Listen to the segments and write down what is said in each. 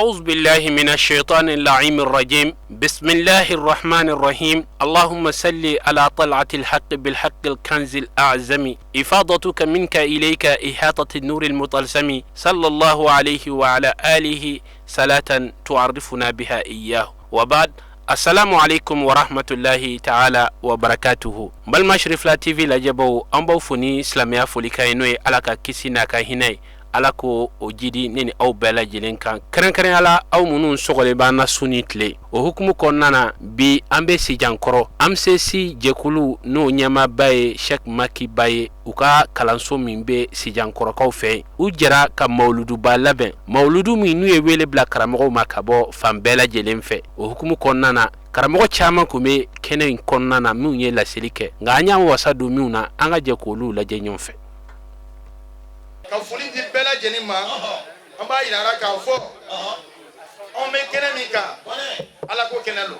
أعوذ بالله من الشيطان اللعين الرجيم. بسم الله الرحمن الرحيم. اللهم صل على طلعة الحق بالحق الكنز الأعظم، إفاضتك منك إليك إحاطة النور المطلسم، صلى الله عليه وعلى آله صلاة تعرفنا بها إياه، وبعد. Assalamu alaikum wa rahmatullahi ta'ala wa barakatuhu. Balima Cherifla TV lajɛbaw, an b'aw fo ni silamɛya folikan ye, n'o ye Ala ka kisi n'a ka hinɛ ye, Ala ko o jidi ne ni aw bɛɛ lajɛlen kan, kɛrɛnkɛrɛnya la aw minnu sɔgɔlen b'an na su ni tile. O hukumu kɔnɔna na, bi an bɛ Sijankɔrɔ, AMCC jɛkulu n'o ɲɛmaaba ye Sheikh Makiba ye, u ka kalanso min bɛ Sijankɔrɔkaw fɛ yen. U jɛra ka mawuluduba labɛn, mawuludu min n'u ye wele bila karamɔgɔw ma ka bɔ fan bɛɛ lajɛlen fɛ. O hukumu kɔnɔna na, karamɔgɔ caman tun bɛ kɛnɛ in kɔnɔna na minnu ye laseli kɛ, nka an y'an wasa don minnu na, an ka jɛ k'olu lajɛ ɲɔgɔn fɛ. Ka foli di bɛɛ lajɛlen ma. An b'a yira la k'a fɔ anw bɛ kɛnɛ min kan, Ala ko kɛnɛ lo,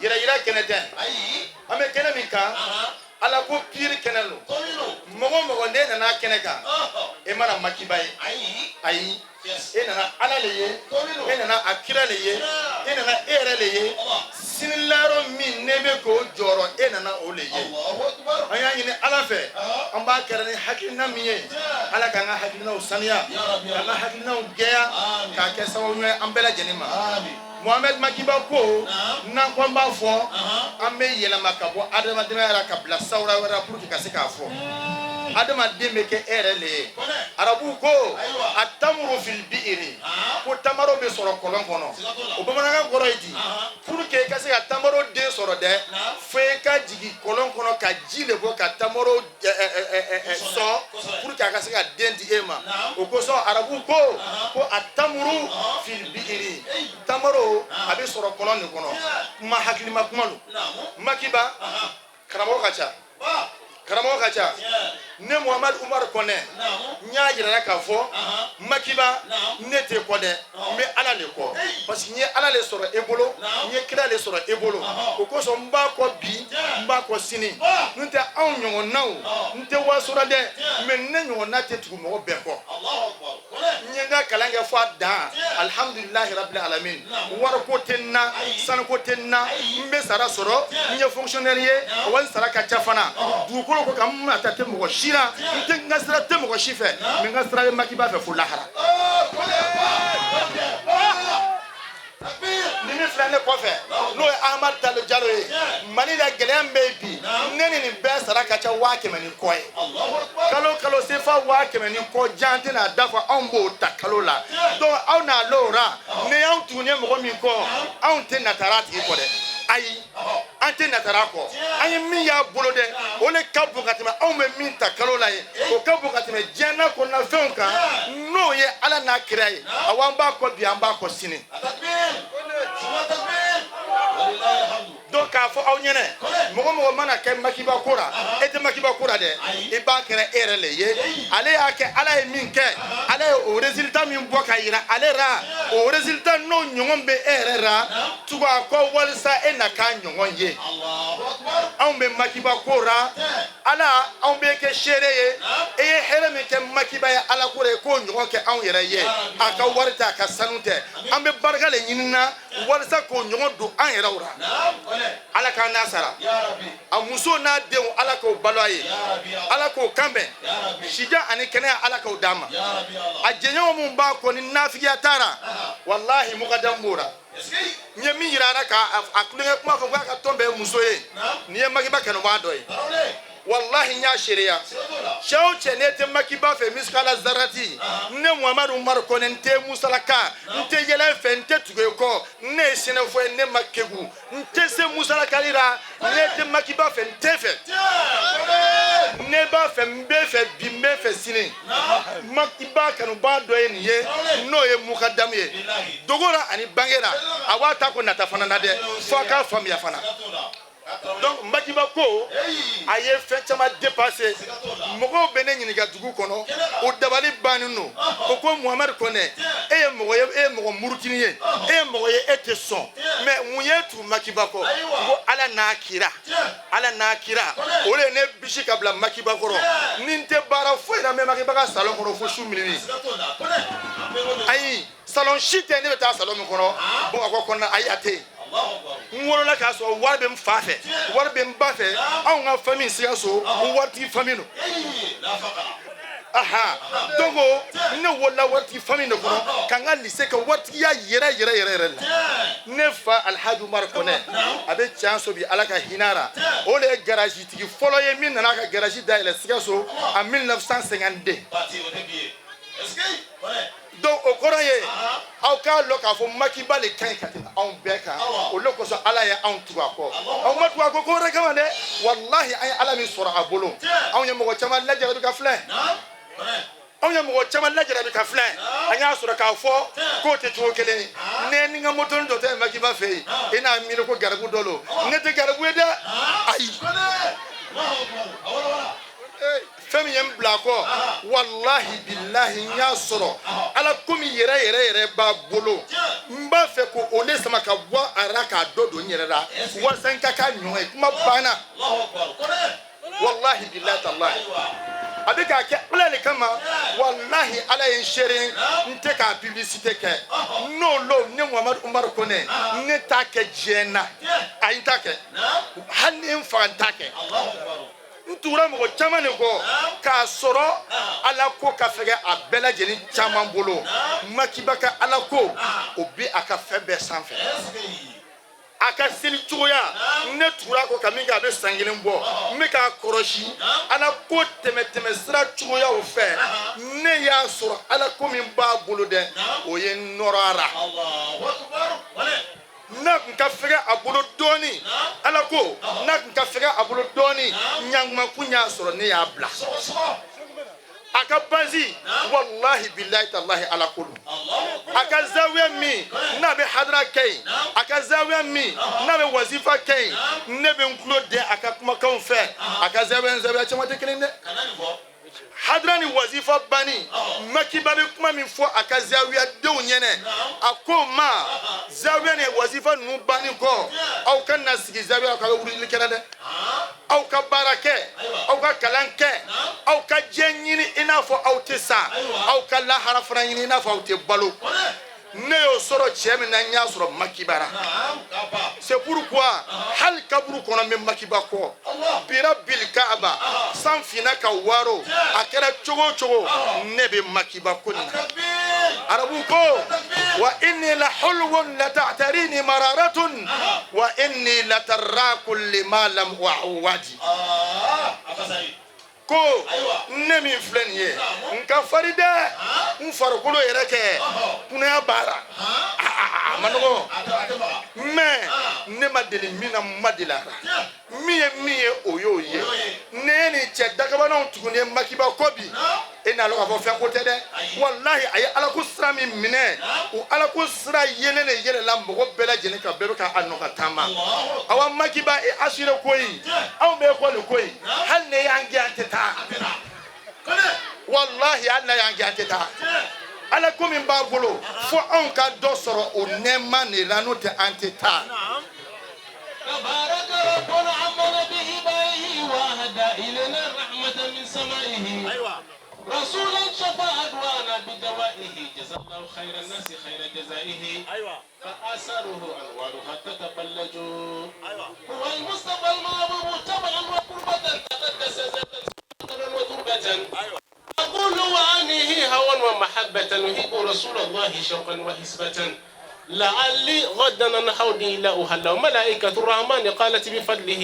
yɛrɛ yira kɛnɛ tɛ. An bɛ kɛnɛ min kan, Ala ko piri kɛnɛ lo. Mɔgɔ o mɔgɔ n'e nana kɛnɛ kan, e ma na Makiba ye, ayi, e nana Ala le ye, e nana a kira le ye, e nana e yɛrɛ le ye. Sini layɔrɔ min ne bɛ k'o jɔrɔ, e nana o le ye. An y'a ɲini Ala fɛ, an b'a kɛra ni hakilina min ye, Ala k'an ka hakilinaw saniya, k'an ka hakilinaw gɛya, k'a kɛ sababu ye an bɛɛ lajɛlen ma. Mohamed Makiba ko n'an ko an b'a fɔ, an bɛ yɛlɛma ka bɔ adamadenya la ka bila sawura wɛrɛ la pour que ka se k'a fɔ. Adamaden bɛ kɛ e yɛrɛ le ye. Arabuw ko atamuru fil bi'iri, ko tamaro bɛ sɔrɔ kɔlɔn kɔnɔ. O bamanankan kɔrɔ ye di? Pour que i ka se ka tamaro den sɔrɔ dɛ, fo i ka jigin kɔlɔn kɔnɔ ka ji le bɔ ka tamaro sɔn pour que a ka se ka den di e ma. O kosɔn arabuw ko ko atamuru fil bi'iri, tamaro a bɛ sɔrɔ kɔlɔn de kɔnɔ. Kuma hakilima kuma don. Makiba karamɔgɔ ka ca, karamɔgɔ ka ca. Ne Muhamadu Umaru Kɔnɛ, n y'a yira k'a fɔ Makiba ne tɛ kɔ dɛ, n bɛ Ala le kɔ, parce que n ye Ala le sɔrɔ e bolo, n ye kira le sɔrɔ e bolo. O kosɔn n b'a kɔ bi, n b'a kɔ sini. N'o tɛ, anw ɲɔgɔnnaw, n tɛ wasora dɛ, mais ne ɲɔgɔnna tɛ tugu mɔgɔ bɛɛ kɔ. N ye n ka kalan kɛ fo a dan, alihamudulilahi rabil alamin. Wariko tɛ n na, sanuko tɛ n na, n bɛ sara sɔrɔ, n ye fonctionnaire ye, wa n sara ka ca fana. Dugukolo ko kan, n nata tɛ mɔgɔ si la, n tɛ n ka sira tɛ mɔgɔ si fɛ, mais n ka sira bɛ Makiba fɛ fo lahara. Ni min filɛ ne kɔfɛ, n'o ye Ahamadu Talo Jalo ye, Mali la gɛlɛya min bɛ yen bi, ne ni nin bɛɛ sara ka ca 100 000 ni kɔ ye kalo kalo. Sefa 100 000 ni kɔ jan tɛna dafa, anw b'o ta kalo la. Donc aw n'a l'o ra, ne y'anw tugu ne mɔgɔ min kɔ, anw tɛ natara tigi kɔ dɛ, ayi, an tɛ natara kɔ. An ye min y'a bolo dɛ, o le ka bon ka tɛmɛ anw bɛ min ta kalo la ye, o ka bon ka tɛmɛ diɲɛ n'a kɔnɔna fɛnw kan, n'o ye Ala n'a kira ye. Awɔ, an b'a kɔ bi, an b'a kɔ sini. Donc k'a fɔ aw ɲɛnɛ, mɔgɔ mɔgɔ mana kɛ Makiba ko la, e tɛ Makiba ko la dɛ, i b'a kɛra e yɛrɛ le ye. Ale y'a kɛ, Ala ye min kɛ, Ala ye o résultat min bɔ ka yira ale la, o résultat n'o ɲɔgɔn bɛ e yɛrɛ la, tugu a kɔ walisa e na k'a ɲɔgɔn ye. Anw bɛ Makiba ko la, Ala anw bɛ kɛ seere ye. E ye hɛrɛ min kɛ Makiba ye Ala ko la, i k'o ɲɔgɔn kɛ anw yɛrɛ ye. A ka wari tɛ, a ka sanu tɛ, an bɛ barika de ɲini na walisa k'o ɲɔgɔn don an yɛrɛw la. Ala k'an n'a sara, a muso n'a denw, Ala k'o balo a ye, Ala k'o kanbɛn, sija ani kɛnɛya, Ala k'o d'a ma. A jɛɲɔgɔn min b'a kɔ ni nafigiya taara, walahi mugadamu b'o la. N ye min yira a la k'a tulonkɛ kuma fɔ k'a ka tɔn bɛɛ ye muso ye, nin ye Makiba kanubaa dɔ ye, walahi n y'a seereya. Cɛ o cɛ n'e tɛ Makiba fɛ, misikala zarati, ne Muhamadu Umaru Kɔnɛ, n tɛ musalaka, n tɛ yɛlɛ fɛ, n tɛ tugu e kɔ. Ne ye sɛnɛfɔ ye, ne ma kegu, n tɛ se musalakali la. Ne tɛ Makiba fɛ, n tɛ fɛ, ne b'a fɛ, n bɛ fɛ bi, n bɛ fɛ sini. Makiba kanubaa dɔ ye nin ye, n'o ye mukadamu ye dogo la ani bange la. A b'a ta ko nata fana na dɛ, fo a k'a faamuya fana. Donc Makiba ko a ye fɛn caman dépassé. Mɔgɔw bɛ ne ɲininka dugu kɔnɔ, o dabali bannen don. O ko Muhamadu Kɔnɛ, e ye mɔgɔ ye, e ye mɔgɔ murutini ye, e ye mɔgɔ ye, e tɛ sɔn, mais mun ye tugu Makiba kɔ? Ko Ala n'a kira, Ala n'a kira, o de ye ne bisi ka bila Makiba kɔrɔ. Ni n tɛ baara foyi la, n bɛ Makiba ka salon kɔnɔ fo su minuit. Ayi, Salon si tɛ ne bɛ taa salon min kɔnɔ Bamakɔ kɔnɔna, ayi, a tɛ yen. N wolola k'a sɔrɔ wari bɛ n fa fɛ, wari bɛ n ba fɛ. Anw ka famille Sikaso, n waritigi famille don. Aha, donc ne wolola waritigi famille de kɔnɔ, ka n ka lycée kɛ waritigiya yɛrɛ yɛrɛ yɛrɛ yɛrɛ la. Ne fa Alhaji Umar Kɔnɛ, a bɛ Canso bi, Ala ka hinɛ a la, o de ye garage tigi fɔlɔ ye min nana a ka garage dayɛlɛ Sikaso en 1952. Donc o kɔrɔ ye, aw k'a lɔn k'a fɔ Makiba le ka ɲi ka tɛmɛ anw bɛɛ kan. O de kosɔn Ala ye anw tugu a kɔ. Aw ma tugu a kɔ ko wɛrɛ kama dɛ. Walahi, an ye Ala min sɔrɔ a bolo, anw ye mɔgɔ caman lajarabi ka filɛ, anw ye mɔgɔ caman lajarabi ka filɛ. An y'a sɔrɔ k'a fɔ k'o tɛ cogo kelen ye. Ne ni n ka motoni dɔ tɛ Makiba fɛ yen, i n'a miiri ko garibu dɔ don. Ne tɛ garibu ye dɛ, ayi. Fɛn min ye n bila a kɔ, walahi bilahi, n y'a sɔrɔ Ala ko min yɛrɛ yɛrɛ yɛrɛ b'a bolo, n b'a fɛ ko o de sama ka bɔ a la k'a dɔ don n yɛrɛ la walasa n ka k'a ɲɔgɔn ye. Kuma banna. Walahi bilahi talahi, a bɛ k'a kɛ Ala de kama. Walahi, Ala ye n seere, n tɛ k'a publicité kɛ. N'o lo, ne Muhamadu Umaru Kɔnɛ, ne t'a kɛ diɲɛ na. Ayi, n t'a kɛ. Hali ni n faga, n t'a kɛ. N tugura mɔgɔ caman de kɔ k'a sɔrɔ Ala ko ka fɛgɛ a bɛɛ lajɛlen caman bolo. Makiba ka Ala ko, o bi a ka fɛn bɛɛ sanfɛ, a ka seli cogoya. Ne tugura kɔ ka min kɛ, a bɛ san kelen bɔ, n bɛ k'a kɔlɔsi Ala ko tɛmɛ tɛmɛ sira cogoyaw fɛ. Ne y'a sɔrɔ Ala ko min b'a bolo dɛ, o ye n nɔrɔ a la. N'a kun ka fɛgɛ a bolo dɔɔni, Ala ko n'a kun ka fɛgɛ a bolo dɔɔni, ɲanguma kun y'a sɔrɔ ne y'a bila a ka basi. Walahi bilahi talahi, Ala ko don. A ka zawiya min n'a bɛ hadara kɛ yen, a ka zawiya min n'a bɛ wazifa kɛ yen, ne bɛ n tulo den a ka kumakanw fɛ. A ka zawiya ni zawiya caman tɛ kelen dɛ. Hadara ni wazifa banni, Makiba bɛ kuma min fɔ a ka zawiya denw ɲɛnɛ, a ko ma zawiya ni wazifa ninnu banni kɔ, aw ka na sigi zawiya k'aw bɛ wulili kɛra dɛ. Aw ka baara kɛ, aw ka kalan kɛ, aw ka diɲɛ ɲini i n'a fɔ aw tɛ sa, aw ka lahara fana ɲini i n'a fɔ aw tɛ balo. Ne y'o sɔrɔ cɛ min na, n y'a sɔrɔ Makiba la. C'est pourquoi hali kaburu kɔnɔ, n bɛ Makiba kɔ bira bil Kaaba. San finna ka waro, a kɛra cogo o cogo, ne bɛ Makiba ko nin na. Arabu ko wa inni la hulwun la ta'tarini mararatun wa inni la tarraku lima lam uawadi. Ko ne min filɛ nin ye, n ka fari dɛ, n farikolo yɛrɛ kɛ kunnaya baara, a ma nɔgɔ, mais ne ma deli min na, n ma deli a la. Min ye min ye, o y'o ye. Ne ye nin cɛ dagabanaw tuguni ye Makiba kɔ bi, e n'a lɔn k'a fɔ fɛn ko tɛ dɛ. Walahi, a ye Ala ko sira min minɛ, o Ala ko sira yelen de yɛlɛla mɔgɔ bɛɛ lajɛlen kan, bɛɛ bɛ ka a nɔ ka taama. Awa Makiba, e assuré koyi, anw bɛ kɔ nin koyi. Hali ne y'an gɛn, an tɛ taa. Walahi, hali n'a y'an gɛn, an tɛ taa. Ala ko min b'a bolo, fo anw ka dɔ sɔrɔ o nɛɛma de la, n'o tɛ an tɛ taa. تبارك ربنا عمنا بهبائه وأهدى إلينا رحمة من سمائه. رسولا شفى أدوانا بدوائه، جزا الله خير الناس خير جزائه. فآثاره أنوارها تتبلج. هو المصطفى المحبوب تبعا وقربة، تقدس ذاتا وتربة. أقول وأنه هوى ومحبة، نحب رسول الله شوقا وحسبة. لعلي غدا عن حوله لا أهل، وملائكة الرحمن قالت بفضله،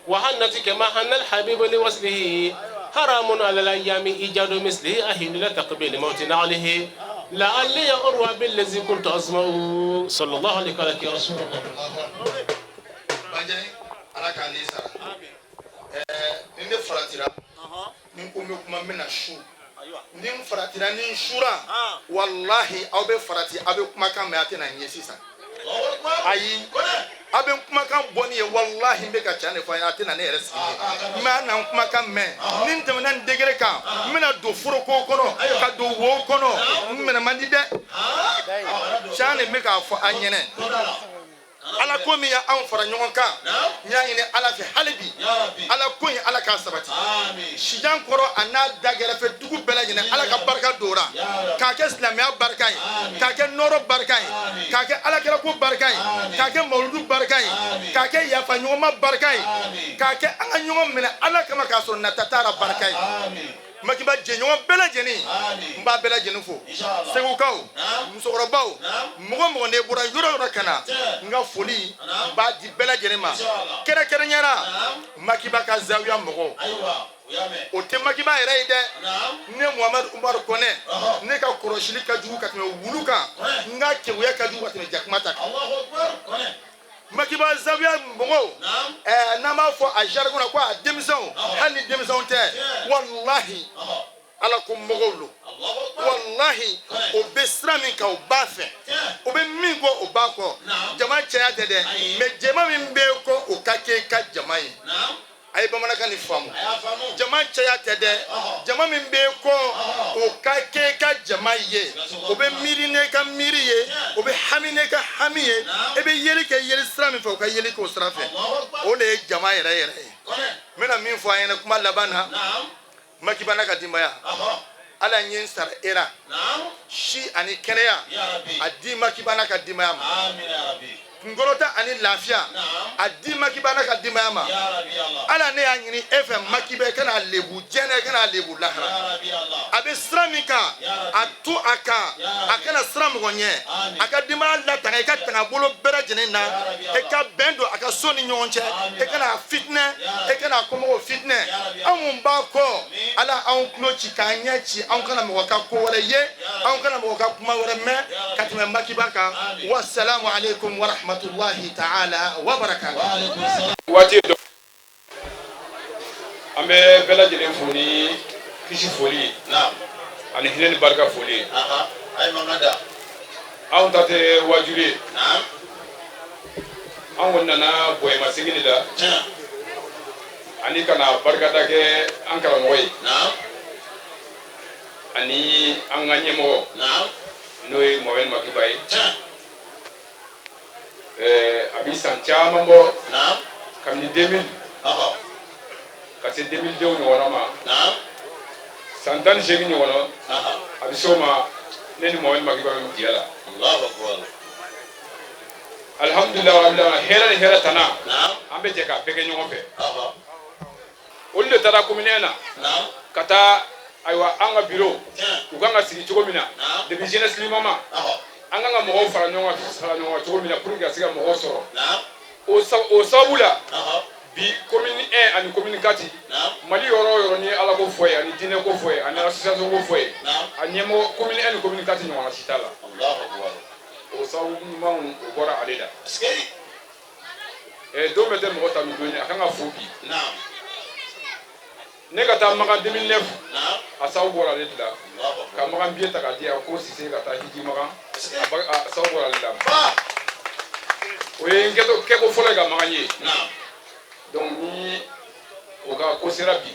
وهنت كما هن الحبيب لوصله. حرام على الأيام إيجاد مثله، أهل لا تقبل موت نعله. لعلي أروى بالذي كنت أظمأ. صلى الله عليك يا رسول الله. Bajɛ, Ala k'a ni sara. Ni ne faratira, ni n ko n bɛ kuma, n bɛ na su. Ni n faratira, ni n sura, walahi, aw bɛ farati, aw bɛ kumakan mɛn, a tɛna ɲɛ sisan. Ayi, aw bɛ n kumakan bɔ ni ye. Walahi, n bɛ ka can de fɔ a ye, a tɛna ne yɛrɛ sigi ye. Mɛ a na n kumakan mɛn, ni n tɛmɛna nin degré kan, n bɛna don foroko kɔnɔ ka don wo kɔnɔ, n minɛ man di dɛ. Can de bɛ k'a fɔ an ɲɛnɛ. Ala ko min y'anw fara ɲɔgɔn kan, n y'a ɲini Ala fɛ hali bi, Ala ko in, Ala k'a sabati. Sijan kɔrɔ a n'a da gɛrɛfɛ dugu bɛɛ lajɛlen, Ala ka barika don o la, k'a kɛ silamɛya barika ye, k'a kɛ nɔrɔ barika ye, k'a kɛ alakira ko barika ye, k'a kɛ mawuludu barika ye, k'a kɛ yafa ɲɔgɔnma barika ye, k'a kɛ an ka ɲɔgɔn minɛ Ala kama k'a sɔrɔ nata t'a la barika ye. Makiba jɛɲɔgɔn bɛɛ lajɛlen, n b'a bɛɛ lajɛlen fo. Segukaw, musokɔrɔbaw, mɔgɔ mɔgɔ ne bɔra yɔrɔ yɔrɔ ka na, n ka foli n b'a di bɛɛ lajɛlen ma, kɛrɛnkɛrɛnnenya la Makiba ka zawiya mɔgɔw. O tɛ Makiba yɛrɛ ye dɛ. Ne Muhamadu Umaru Kɔnɛ, ne ka kɔlɔsili ka jugu ka tɛmɛ wulu kan, n ka keguya ka jugu ka tɛmɛ jakuma ta kan. Makiba zawiya mɔgɔw, ɛɛ, n'an b'a fɔ a jargon na ko a denmisɛnw, hali ni denmisɛnw tɛ, walahi, Ala ko mɔgɔw lo. Walahi, o bɛ sira min kan, o b'a fɛ, o bɛ min kɔ, o b'a kɔ. Jama caya tɛ dɛ, mɛ jama min bɛ kɔ, o ka kɛ i ka jama ye. A ye bamanankan nin faamu. Jama caya tɛ dɛ, jama min bɛ kɔ, o ka kɛ i ka jama ye, o bɛ miiri n'e ka miiri ye, o bɛ hami n'e ka hami ye. E bɛ yeli kɛ yeli sira min fɛ, o ka yeli kɛ o sira fɛ. O de ye jama yɛrɛ yɛrɛ ye. N bɛna min fɔ an ɲɛna kuma laban na, Makiba n'a ka denbaya, Ala ye n sara e la si ani kɛnɛya, a di Makiba n'a ka denbaya ma, kunkɔrɔta ani lafiya, a di Makiba n'a ka denbaya ma. Ala, ne y'a ɲini e fɛ, Makiba, i kana lebu diɲɛ, i kana lebu lahara. A bɛ sira min kan, a to a kan, a kana siran mɔgɔ ɲɛ. A ka denbaya latanga, i ka tanga bolo bɛɛ lajɛlen na, i ka bɛn don a ka so ni ɲɔgɔn cɛ, i kana a fitinɛ, i kana a kɔmɔgɔw fitinɛ. Anw mun b'a kɔ, Ala, anw tulo ci k'an ɲɛ ci, anw kana mɔgɔ ka ko wɛrɛ ye, anw kana mɔgɔ ka kuma wɛrɛ mɛn ka tɛmɛ Makiba kan. Wasalamu aleykum wa rahmatulahi ta'ala wa barakatuh. Waati dɔ, an bɛ bɛɛ lajɛlen fo ni kisi foli ye ani hinɛ ni barika foli ye. Anw ta tɛ wajuli ye, an kɔni nana bonyamasegin de la ani ka na barikada kɛ an karamɔgɔ ye ani an ka ɲɛmɔgɔ, n'o ye Mohamed Makiba ye. A bi san caman bɔ, kabini 2000 ka se 2002 ɲɔgɔnna ma, san 18 ɲɔgɔnna a bɛ se o ma, ne ni Mohamed Makiba bɛ jɛ la. Alihamudulila rabbil alamin, hɛrɛ ni hɛrɛ tana, an bɛ jɛ k'a bɛɛ kɛ ɲɔgɔn fɛ. Olu de taara commune na ka taa, ayiwa, an ka bureau u kan ka sigi cogo min na depuis jeunesse limama, an kan ka mɔgɔw fara ɲɔgɔn kan cogo min na pour que ka se ka mɔgɔw sɔrɔ. O sababu la, bi commune 1 ani commune 4, Mali yɔrɔ o yɔrɔ, n'i ye Ala ko fɔ ye ani diinɛ ko fɔ ye ani association ko fɔ ye, a ɲɛmɔgɔ, commune 1 ni commune 4 ɲɔgɔnna si t'a la. O sababu ɲumanw, o bɔra ale la. Don bɛɛ tɛ mɔgɔ ta don ye, a kan ka fo bi. Ne ka taa Makan 2009, a sababu bɔra ale de la, ka Makan billet ta k'a di yan ko Sise ka taa hiji Makan, a sababu bɔra ale la. O ye n kɛko fɔlɔ ye ka Makan ye. Donc ni o ka ko sera bi,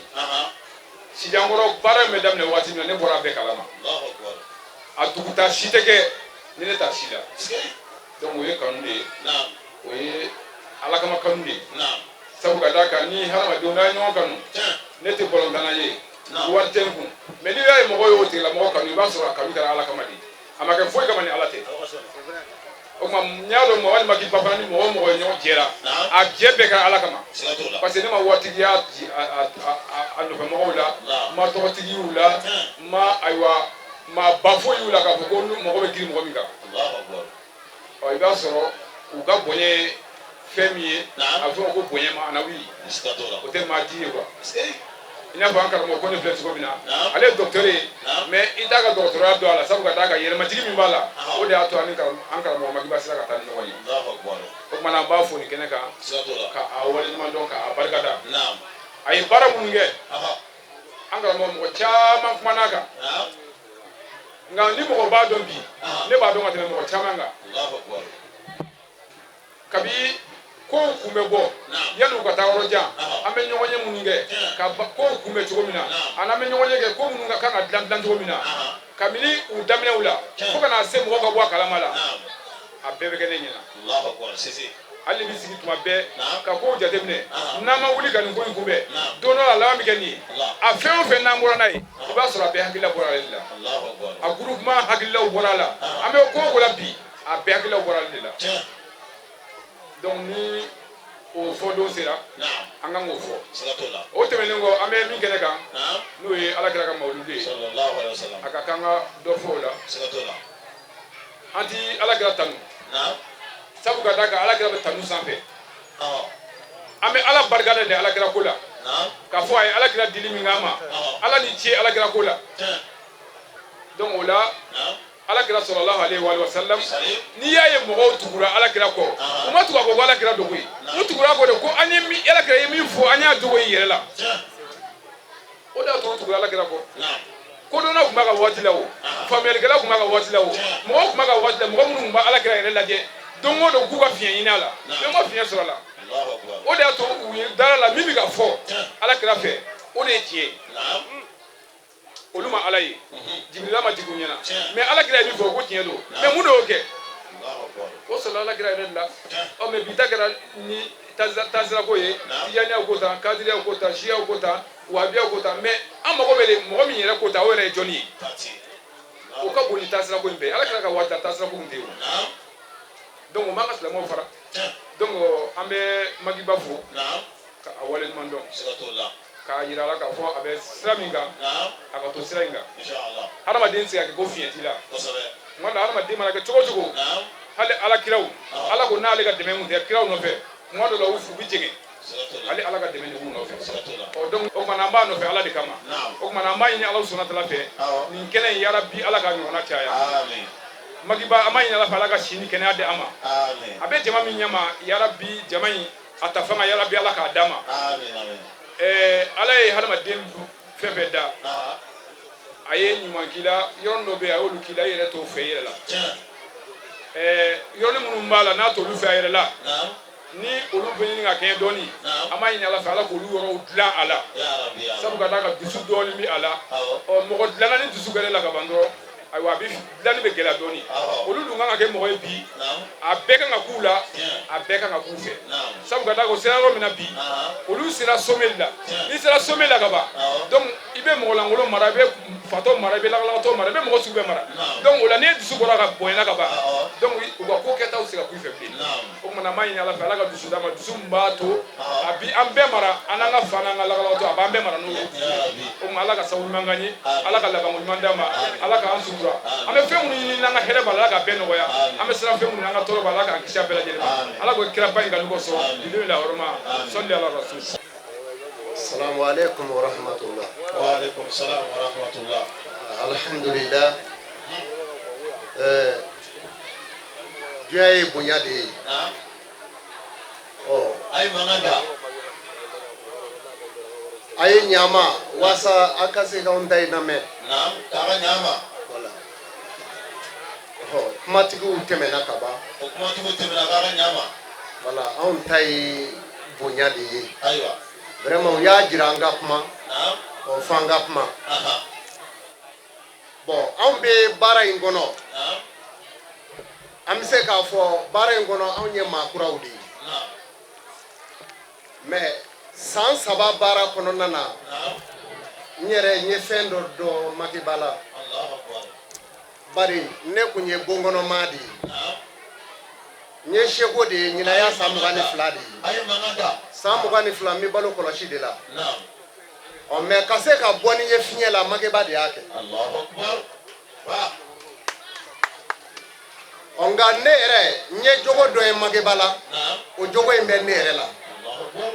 Sijankɔrɔ baara in bɛ daminɛ waati min na, ne bɔra a bɛɛ kalama. A duguta si tɛ kɛ ni ne t'a si la. Donc o ye kanu de ye, o ye Ala kama kanu de ye. Sabu ka d'a kan, ni hadamadenw n'a ye ɲɔgɔn kanu, ne tɛ bɔlɔntana ye, wari tɛ n kun, mɛ n'i y'a ye mɔgɔ y'o tigilamɔgɔ kanu, i b'a sɔrɔ a kanu kɛra Ala kama de, a ma kɛ foyi kama ni Ala tɛ. O tuma n y'a dɔn mɔgɔ walima k'i ba fana ni mɔgɔ o mɔgɔ ye ɲɔgɔn jɛra, a jɛ bɛɛ kɛra Ala kama, parce que ne ma waritigiya di a nɔfɛmɔgɔw la, n ma tɔgɔtigiw la, n ma, ayiwa, maa ba foyi y'u la k'a fɔ ko mɔgɔ bɛ girin mɔgɔ min kan. Ɔ, i b'a sɔrɔ u ka bonya ye fɛn min ye, a bɛ fɔ o ma ko bonya maanawi, o tɛ maa di ye quoi. I n'a fɔ an karamɔgɔ ko ne filɛ cogo min na, ale ye docteur ye, mais i t'a ka dɔgɔtɔrɔya dɔn a la, sabu ka d'a kan yɛlɛmajigi min b'a la, o de y'a to ani an karamɔgɔ Makiba sera ka taa ni ɲɔgɔn ye. O tuma na, an b'a fo nin kɛnɛ kan ka a waleɲuman dɔn, k'a barikada. A ye baara minnu kɛ, an karamɔgɔ, mɔgɔ caman kumana a kan, nka ni mɔgɔ b'a dɔn bi, ne b'a dɔn ka tɛmɛ mɔgɔ caman kan. Kabi kow kun bɛ bɔ yanni u ka taa yɔrɔ jan, an bɛ ɲɔgɔn ye minnu kɛ ka kow kun bɛ cogo min na, ani an bɛ ɲɔgɔn ye kɛ ko minnu ka kan ka dilan dilan cogo min na, kabini u daminɛw la fo ka na se mɔgɔw ka bɔ a kalama la. A bɛɛ bɛ kɛ ne ɲɛna. Hali bɛ sigi tuma bɛɛ ka kow jateminɛ, n'an ma wuli ka nin ko in kunbɛn, don dɔ la a laban bɛ kɛ nin ye. A fɛn o fɛn n'an bɔra n'a ye, i b'a sɔrɔ a bɛɛ hakilila bɔra ale de la. A groupement hakililaw bɔra a la. An bɛ ko o ko la bi, a bɛɛ hakililaw bɔra ale de la. Donc ni o fɔ don sera, an kan k'o fɔ. O tɛmɛnen kɔ, an bɛ min kɛnɛ kan, n'o ye Ala kira ka mawuludu ye, a ka kan ka dɔ fɔ o la. An ti Ala kira tanu, sabu ka d'a kan Ala kira bɛ tanu sanfɛ. An bɛ Ala barika de Ala kira ko la, k'a fɔ a ye Ala kira dili min k'an ma, Ala ni ce Ala kira ko la. Donc o la, Ala kira sallallahu alaihi wa sallam, n'i y'a ye mɔgɔw tugura Ala kira kɔ, u ma tugu a kɔ ko Ala kira dogo ye, u tugura a kɔ de ko an ye min Ala kira ye min fɔ, an y'a dogo i yɛrɛ la. O de y'a to u tugura Ala kira kɔ. Kodɔnnaw tun b'a ka waati la, o faamuyalikɛlaw tun b'a ka waati la, o mɔgɔw tun b'a ka waati la, mɔgɔ minnu tun b'a Ala kira yɛrɛ lajɛ don o don k'u ka fiɲɛ ɲini a la, mais u ma fiɲɛ sɔrɔ a la. O de y'a to u ye dara la min bɛ ka fɔ Ala kira fɛ, o de ye tiɲɛ ye. Olu ma Ala ye, Jibirila ma jigin u ɲɛna, mais Ala kira ye min fɔ ko tiɲɛ don. Mais mun de y'o kɛ? O sɔrɔla Ala kira yɛrɛ de la. Ɔ, mais bi ta kɛra ni taasirako ye, tijaniyaw ko tan, kadiriyaw ko tan, siyaw ko tan, wahabiyaw ko tan. Mais an mago bɛ de mɔgɔ min yɛrɛ ko tan, o yɛrɛ ye jɔnni ye? O ka bon ni taasirako in bɛɛ ye. Ala kira ka waati la, taasirako kun tɛ yen o. Donc o m'an ka silamɛw fara. Donc an bɛ Makiba fo ka a waleɲuman dɔn, k'a yira a la k'a fɔ a bɛ sira min kan, a ka to sira in kan. Hadamaden tɛ se ka kɛ ko fiɲɛ t'i la. Tuma dɔ la, hadamaden mana kɛ cogo o cogo, hali Ala kiraw, Ala ko n'ale ka dɛmɛ kun tɛ kiraw nɔfɛ, tuma dɔ la u bɛ jɛngɛ. Hali Ala ka dɛmɛ de b'u nɔfɛ. Ɔ, donc o tuma na, an b'a nɔfɛ Ala de kama. O tuma na, an b'a ɲini Ala sɔnna tala fɛ, nin kɛnɛ in, yarabi Ala ka ɲɔgɔnna caya. Makiba, an b'a ɲini Ala fɛ, Ala ka si ni kɛnɛya di a ma. A bɛ jama min ɲɛma, yarabi jama in a ta fanga, yarabi Ala k'a d'a ma. Ala ye hadamaden fɛn fɛn da, a ye ɲuman k'i la, yɔrɔ dɔ bɛ yen a y'olu k'i la, i yɛrɛ t'o fɛ i yɛrɛ la. Yɔrɔnin minnu b'a la n'a t'olu fɛ a yɛrɛ la, ni olu bɛ ɲini ka kɛɲɛ dɔɔni, an b'a ɲini Ala fɛ, Ala k'olu yɔrɔw dilan a la, sabu ka d'a kan dusu dɔɔni bɛ a la. Ɔ, mɔgɔ dilanna ni dusu kɛra la ka ban dɔrɔn, ayiwa, a bɛ dilanni bɛ gɛlɛya dɔɔni. Olu dun kan ka kɛ mɔgɔ ye bi, a bɛɛ kan ka k'u la, a bɛɛ kan ka k'u fɛ, sabu ka d'a kan o sera yɔrɔ min na bi, olu sera sommet la. N'i sera sommet la ka ban, donc i bɛ mɔgɔ lankolon mara, i bɛ fatɔ mara, i bɛ lagalagatɔ mara, i bɛ mɔgɔ sugu bɛɛ mara. Donc o la, n'e dusu bɔra ka bonyana ka ban, donc u ka ko kɛtaw tɛ se ka k'u fɛ bilen. O tuma na, an b'a ɲini Ala fɛ, Ala ka dusu d'a ma, dusu min b'a to a bi an bɛɛ mara, an n'an ka fa n'an ka lagalagatɔ, a b'an bɛɛ mara n'o ye. O tuma, Ala ka sababu ɲuman k'an ye, Ala ka labanko ɲuman d'an ma, Ala k'an sutura. An bɛ fɛn minnu ɲini n'an ka hɛrɛ b'a la, Ala k'a bɛɛ nɔgɔya. An bɛ siran fɛn minnu, an ka tɔɔrɔ b'a la, Ala k'an kisi a bɛɛ lajɛlen ma. Ala ko kiraba in kanu kosɔn, bidu la hɔrɔma sɔli ala rasul. Assalamu alaikum wa rahmatullah. Wa alaikum salam wa rahmatullah. Alhamdulillah. Diɲɛ ye bonya de ye. Ɔ. A ye mankan da. A ye ɲama walasa a ka se k'anw ta in lamɛn. Naam, k'a ka ɲama. Voilà. Ɔ, kumatigiw tɛmɛna ka ban. O kumatigiw tɛmɛna, k'a ka ɲama. Voilà, anw ta ye bonya de ye. Ayiwa. Vraiment, u y'a jira an ka kuma. Naam. Ɔ, f'an ka kuma. Bon, anw bɛ baara in kɔnɔ. Naam. An bɛ se k'a fɔ baara in kɔnɔ, anw ye maa kuraw de ye. Naam. Mais san 3 baara kɔnɔna na, Naam. n yɛrɛ n ye fɛn dɔ dɔn Makiba la. Allahu akbar. Bari ne kun ye bonkɔnɔmaa de ye. Naam. N ye seko de ye, ɲinan y'a san 22 de ye. A ye mankan da. San 22, n bɛ balo kɔlɔsi de la. Naam. Ɔ, mais ka se ka bɔ ni n ye fiɲɛ la, Makiba de y'a kɛ. Allahu akbar. Wa. Ɔ, nka ne yɛrɛ n ye jogo dɔ ye Makiba la. Naam. O jogo in bɛ ne yɛrɛ la. Allahu akbar.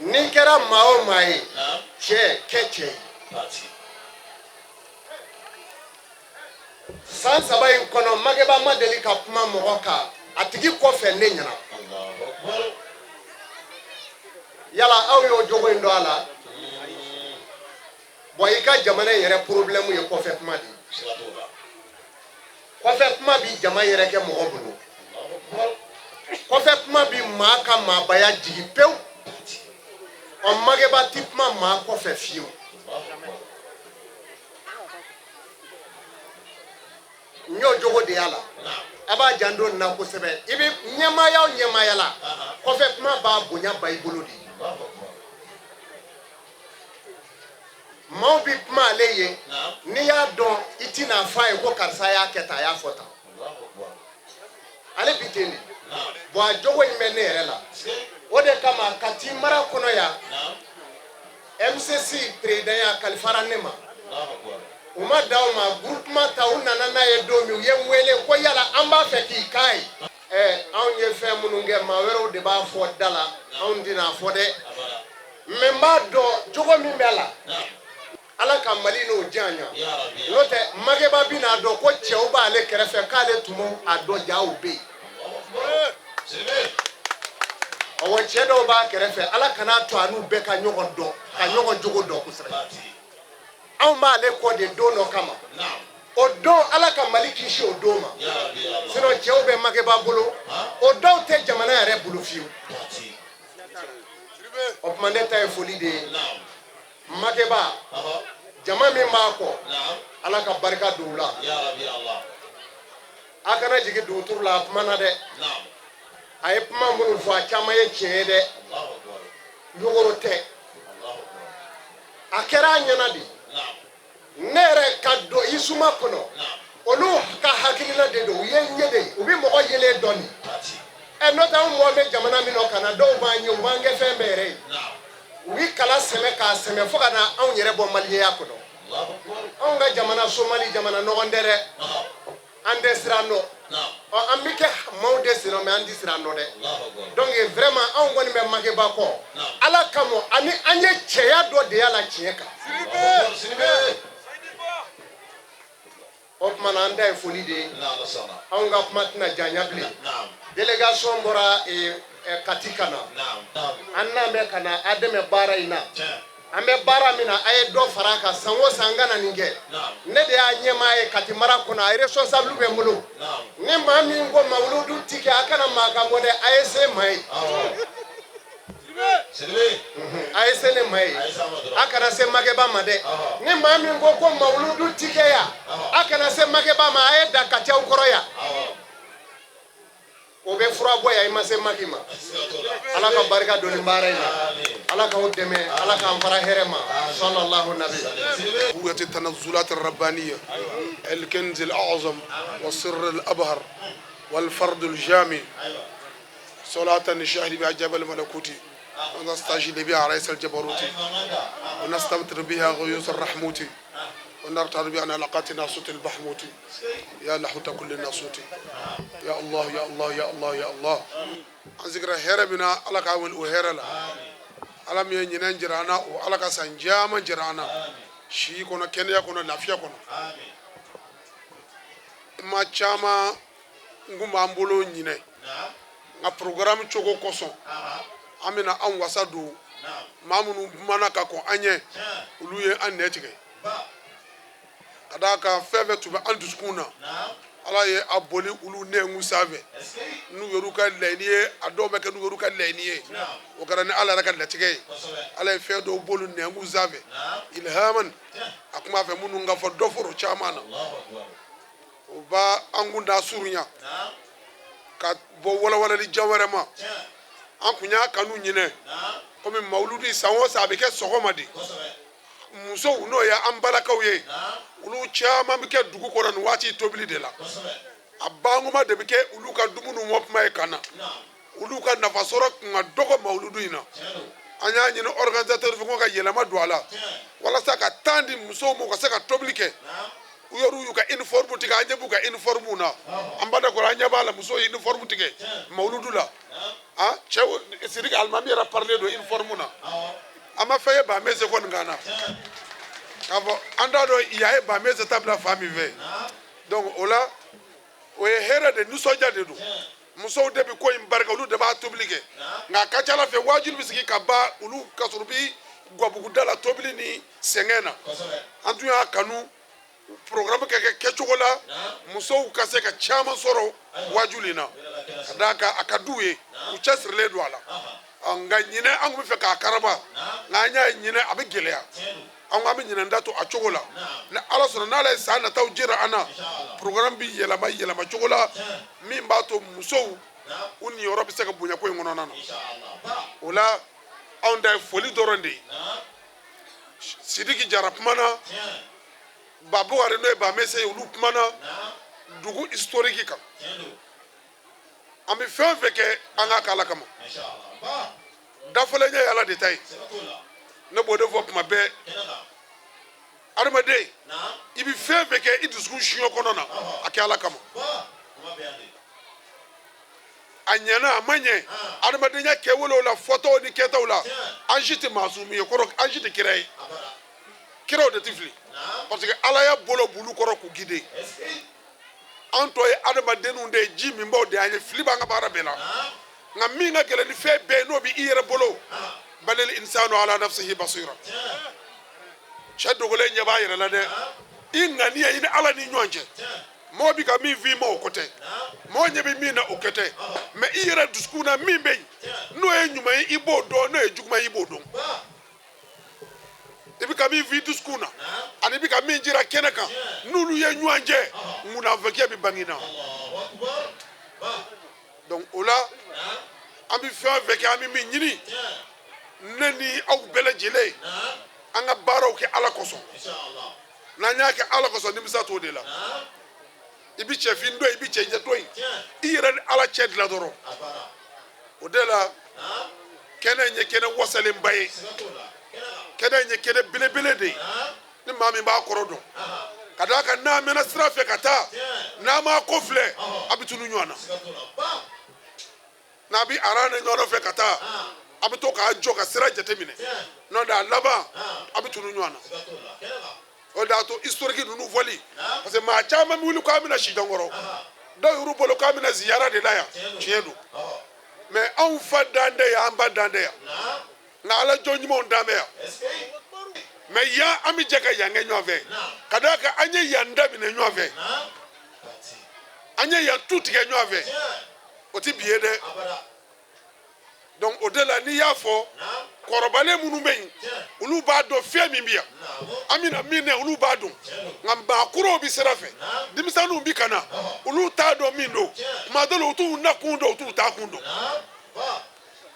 N'i kɛra maa o maa ye, Naam. cɛ kɛ cɛ ye. Pati. San 3 in kɔnɔ, Makiba ma deli ka kuma mɔgɔ kan a tigi kɔfɛ ne ɲɛna. Allahu akbar. Yala aw y'o jogo in dɔn a la? Bon, i ka jamana in yɛrɛ problème ye kɔfɛ kuma de ye. Siga t'o la. Kɔfɛ kuma bi jama yɛrɛ kɛ mɔgɔ bolo. Allahu akbar. Kɔfɛ kuma bi maa ka maabaya jigin pewu. Ɔ, Makiba ti kuma maa kɔfɛ fiyewu. Allahu akbar. N y'o jogo de y'a la. A b'a janto nin na kosɛbɛ. I bɛ ɲɛmaaya o ɲɛmaaya la, kɔfɛ kuma b'a bonya ba i bolo de. Maaw bɛ kuma ale ye, n'i y'a dɔn i tɛna f'a ye ko karisa y'a kɛ tan, a y'a fɔ tan. Ale bi ten de. Bon, a jogo in bɛ ne yɛrɛ la. O de kama Kati mara kɔnɔ yan, MCC président kalifara ne ma. U ma dan o ma, groupement ta u nana n'a ye don min, u ye n wele ko yala an b'a fɛ k'i k'a ye. Ɛ, anw ye fɛn minnu kɛ, maa wɛrɛw de b'a fɔ da la, anw tɛna fɔ dɛ. Mais n b'a dɔn jogo min b'a la. Ala ka Mali n'o diya ɲa. N'o tɛ, Mageba bɛna dɔn ko cɛw b'ale kɛrɛfɛ k'ale tun b'o a dɔn, jaw bɛ yen. Ɔwɔ, cɛ dɔw b'a kɛrɛfɛ, Ala kan'a to a n'u bɛɛ ka ɲɔgɔn dɔn, ka ɲɔgɔn jogo dɔn kosɛbɛ. Anw b'ale kɔ de don dɔ kama. O don, Ala ka Mali kisi o don ma. Sinon cɛw bɛ Mageba bolo, o dɔw tɛ jamana yɛrɛ bolo fiyewu. O tuma, ne ta ye foli de ye. Mageba, jama min b'a kɔ, Ala ka barika don u la. A kana jigin duguturu la, a kuma na dɛ. A ye kuma minnu fɔ, a caman ye tiɲɛ ye dɛ. Yogoro tɛ, a kɛra a ɲɛna de. Ne yɛrɛ ka don isuma kɔnɔ, olu ka hakilina de don. U ye n ye de, u bɛ mɔgɔ yelen dɔn de. Ɛ, n'o tɛ, anw mɔgɔ bɛ jamana min nɔ ka na, dɔw b'an ye, u b'an kɛ fɛn bɛɛ yɛrɛ ye. U bɛ kala sɛmɛ k'a sɛmɛ fo ka na anw yɛrɛ bɔ maliyɛnya kɔnɔ. Anw ka jamana, Somali jamana nɔgɔn tɛ dɛ. An tɛ siran dɔn. Ɔ, an bɛ kɛ maaw de sen mɛ, an tɛ siran dɔn dɛ. Donc vraiment, anw kɔni bɛ Mageba kɔ Ala kama, ani an ye cɛya dɔ de y'a la tiɲɛ kan. O tuma na, an ta ye foli de ye. Anw ka kuma tɛna janya bilen. Délégation bɔra Kati ka na. An n'an bɛ ka na a dɛmɛ baara in na. An bɛ baara min na, a ye dɔ fara a kan. San o san, an ka na nin kɛ. Ne de y'a ɲɛmaa ye Kati mara kɔnɔ, a responsable bɛ n bolo. Ni maa min ko mawuludu ti kɛ, a kana maa kan bɔ dɛ. A ye se maa ye, a ye se ne maa ye, a kana se Mageba ma dɛ. Ni maa min ko ko mawuludu ti kɛ yan, a kana se Mageba ma. A ye da Katiyaw kɔrɔ yan, o bɛ fura bɔ yan. I ma se Maki ma. Ala ka barika don nin baara in na. Ala k'aw dɛmɛ, Ala k'an fara hɛrɛ ma. Sallallahu nabi. قوة التنزلات الربانية، الكنز الأعظم والسر الأبهر والفرد الجامع، صلاة نشاهد بها جبل الملكوت، ونستعجل بها رئيس الجبروت، ونستمطر بها غيوث الرحموت، ونرتعد بها علاقات ناصوت البحموت، يا لحوت كل الناصوت، يا الله يا الله يا الله يا الله. An sigira hɛrɛ min na, Ala k'a wuli o hɛrɛ la. Ala min ye ɲinɛn jira an na, o Ala ka san caman jira an na, si kɔnɔ, kɛnɛya kɔnɔ, lafiya kɔnɔ. Kuma caman n kun b'an bolo ɲinɛ, nka programme cogo kosɔn, an bɛna an wasa don. Maa minnu kumana ka kɔn an ɲɛ, olu ye an nɛ tigɛ ka d'a kan. Fɛn fɛn tun bɛ an dusukun na, Ala ye a boli olu nɛnkun sanfɛ n'u yɛrɛw ka laɲini ye. A dɔw bɛ kɛ n'u yɛrɛw ka laɲini ye, o kɛra ni Ala yɛrɛ ka latigɛ ye. Ala ye fɛn dɔw boli nɛnkun sanfɛ ilhaman. A kun b'a fɛ minnu ka fɔ, dɔ fɔr'o caman na. O b'a an kun da surunya ka bɔ walawalali jan wɛrɛ ma. An kun y'a kanu ɲinɛ, komi mawuludi san o san a bɛ kɛ sɔgɔma de. Musow, n'o ye an balakaw ye, olu caman bɛ kɛ dugu kɔnɔ nin waati tobili de la. A bankuma de bɛ kɛ olu ka dumuni mɔ kuma ye ka na. Olu ka nafasɔrɔ kun ka dɔgɔ mawuludu in na. An y'a ɲini organisateur fɛ ko ka yɛlɛma don a la, walasa ka temps di musow ma, u ka se ka tobili kɛ. U yɛrɛ y'u ka uniforme tigɛ, an ɲɛ b'u ka uniforme na. An ba da kɔrɔ, an ɲɛ b'a la, musow ye uniforme tigɛ mawuludu la. Ah, cɛw, Sidiki alimami yɛrɛ parlen don uniforme na. An ma fɛn ye Bamese kɔni kan na k'a fɔ an t'a dɔn yan ye Bamese ta bila fan min fɛ. Donc o la, o ye hɛrɛ de, nisɔndiya de don. Musow de bɛ ko in barika, olu de b'a tobili kɛ. Nka a ka ca ala fɛ, waajuli bɛ sigi ka ban olu ka sɔrɔ u bi gabuguda la tobili ni sɛgɛn na. An tun y'a kanu programme ka kɛ kɛcogo la, musow ka se ka caman sɔrɔ waajuli na, ka d'a kan a ka d'u ye, u cɛsirilen don a la. Nka ɲinɛ, an tun bɛ fɛ k'a karaba, nka an y'a ye ɲinɛ a bɛ gɛlɛya. An ko an bɛ ɲinɛ da to a cogo la. Ni Ala sɔnna, n'Ala ye san nataw jira an na. Programme bi yɛlɛma yɛlɛma cogo la min b'a to musow u niyɔrɔ bɛ se ka bonya ko in kɔnɔna na. O la anw ta ye foli dɔrɔn de ye. Sidiki Jara kumana, Babukari n'o ye Bamese ye, olu kumana dugu historique kan. An bɛ fɛn o fɛn kɛ, an k'a k'Ala kama. Dafalenya ye Ala de ta ye. Ne b'o de fɔ tuma bɛɛ, adamaden, i bɛ fɛn fɛn kɛ i dusukun siɲɔ kɔnɔ na, a kɛ Ala kama. A ɲɛna, a ma ɲɛ, adamadenya kɛwalew la, fɔtaw ni kɛtaw la, an si tɛ maasumi ye kɔrɔ, an si tɛ kira ye. Kiraw de tɛ fili parce que Ala y'a bolo b'olu kɔrɔ k'u guider. An tɔ ye adamadenninw de ye, ji minbaw de y'an ye, fili b'an ka baara bɛɛ la. Nka min ka gɛlɛn ni fɛn bɛɛ ye, n'o bɛ i yɛrɛ bolo, balil insanu ala nafsihi basira. Cɛ dogolen ɲɛ b'a yɛrɛ la dɛ. I ŋaniya i ni Ala ni ɲɔgɔn cɛ, mɔgɔ bi ka min f'i ma, o ko tɛ. Mɔgɔ ɲɛ bɛ min na, o kɛ tɛ. Mais i yɛrɛ dusukun na, min bɛ yen, n'o ye ɲuman ye, i b'o dɔn. N'o ye juguman ye, i b'o dɔn. I bɛ ka min f'i dusukun na ani i bɛ ka min jira kɛnɛ kan, n'olu ye ɲɔgɔn cɛ, munafikiya bɛ bange na. Donc o la, an bɛ fɛn o fɛn kɛ, an bɛ min ɲini, ne ni aw bɛɛ lajɛlen, an ka baaraw kɛ Ala kosɔn. N'an y'a kɛ Ala kosɔn, nimisa t'o de la. I bɛ cɛfin dɔn, i bɛ cɛjɛ dɔn yen, i yɛrɛ ni Ala cɛ dilan dɔrɔn. O de la, kɛnɛ in ye kɛnɛ wasalenba ye, kɛnɛ in ye kɛnɛ belebele de ye. Ni maa min b'a kɔrɔ dɔn, ka d'a kan n'a mɛnna sira fɛ ka taa, n'a m'a ko filɛ, a bɛ tunu ɲɔgɔn na. N'a bɛ aran ni ɲɔgɔn fɛ ka taa, a bɛ to k'a jɔ ka sira jateminɛ. N'o tɛ, a laban a bɛ tunu ɲɔgɔn na. O de y'a to historique ninnu fɔli, parce que maa caman bɛ wuli k'a bɛna Sijankɔrɔ, dɔw yɛrɛ bolo k'a bɛna ziyara de la yan. Tiɲɛ don, mais anw fa dan tɛ yan, an ba dan tɛ yan, nka Ala jɔn ɲumanw dan bɛ yan. Mais yan, an bɛ jɛ ka yan kɛ ɲɔgɔn fɛ, ka d'a kan an ye yan daminɛ ɲɔgɔn fɛ, an ye yan tu tigɛ ɲɔgɔn fɛ. O tɛ bi ye dɛ. Donc o de la, n'i y'a fɔ, kɔrɔbalen minnu bɛ yen, olu b'a dɔn fɛn min bɛ yan, an bɛna min na, olu b'a dɔn. Nka maakɔrɔw bɛ sira fɛ, denmisɛnninw bɛ ka na, olu t'a dɔn min don. Tuma dɔ la, u t'u nakun dɔn, u t'u taakun dɔn.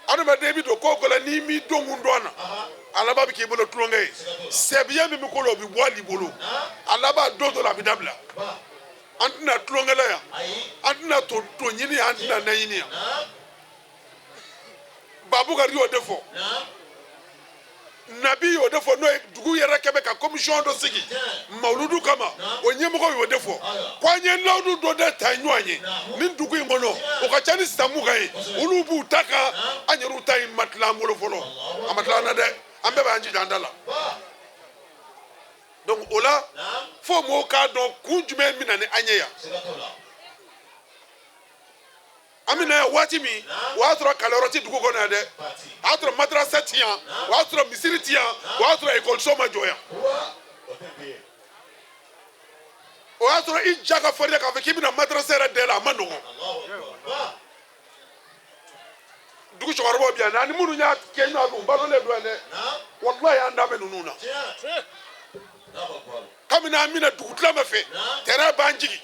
Adamaden bɛ don ko o ko la, n'i m'i donkun dɔn a na, a laban bɛ k'i bolo tulonkɛ ye. Sɛbiya min bɛ ko la, o bɛ bɔ hali i bolo. A laban, don dɔ la, a bɛ dabila. An tɛna tulonkɛ la yan, an tɛna to to ɲini yan, an tɛna naɲini yan. Babukari y'o de fɔ, Nabi y'o de fɔ, n'o ye dugu yɛrɛ kɛ bɛ ka commission dɔ sigi mawuludu kama, o ɲɛmɔgɔ y'o de fɔ ko an ye lawudu dɔ de ta ɲɔgɔn ye nin dugu in kɔnɔ, o ka ca ni san 20 ye. Olu b'u ta kan, an yɛrɛw ta in ma tila an bolo fɔlɔ, a ma tila an na dɛ. An bɛɛ b'an jija an da la. Donc o la, fo mɔgɔw k'a dɔn kun jumɛn bɛ na ni an ye yan. An bɛ na yan waati min, o y'a sɔrɔ kalanyɔrɔ tɛ dugu kɔnɔ yan dɛ, o y'a sɔrɔ madarasa ti yan, o y'a sɔrɔ misiri ti yan, o y'a sɔrɔ ekɔliso ma jɔ yan. O y'a sɔrɔ i ja ka farinya k'a fɔ k'i bɛna madarasa yɛrɛ dayɛlɛ, a ma nɔgɔn. Dugu cɛkɔrɔbaw bɛ yan ani minnu y'a kɛ ɲɔgɔn fɛ, u balolen don yan dɛ. Walayi, an da bɛ ninnu na. Kabini an bɛna dugutilama fɛ, terrain b'an jigin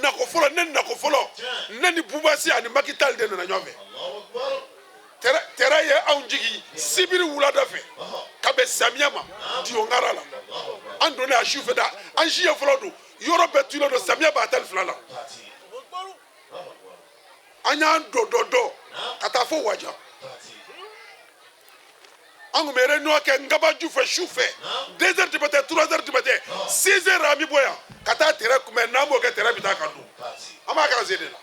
nako fɔlɔ. Ne nako fɔlɔ, ne ni Bubasi ani Makitali de nana ɲɔgɔn fɛ. Terrain ye anw jigin sibiri wulada fɛ ka bɛn samiya ma, Diyonkara la. An donnen a su fɛ da, an siɲɛ fɔlɔ don, yɔrɔ bɛɛ tulen don, samiya b'a 12 la. An y'an dɔ dɔ dɔ ka taa fo Waja. An tun bɛ réunion kɛ Ngabaju fɛ su fɛ, 2 heures du matin, 3 heures du matin, 6 heures, an bɛ bɔ yan ka taa terrain kunbɛn. N'an b'o kɛ, terrain bɛ taa ka don. An b'a kɛ an se de la,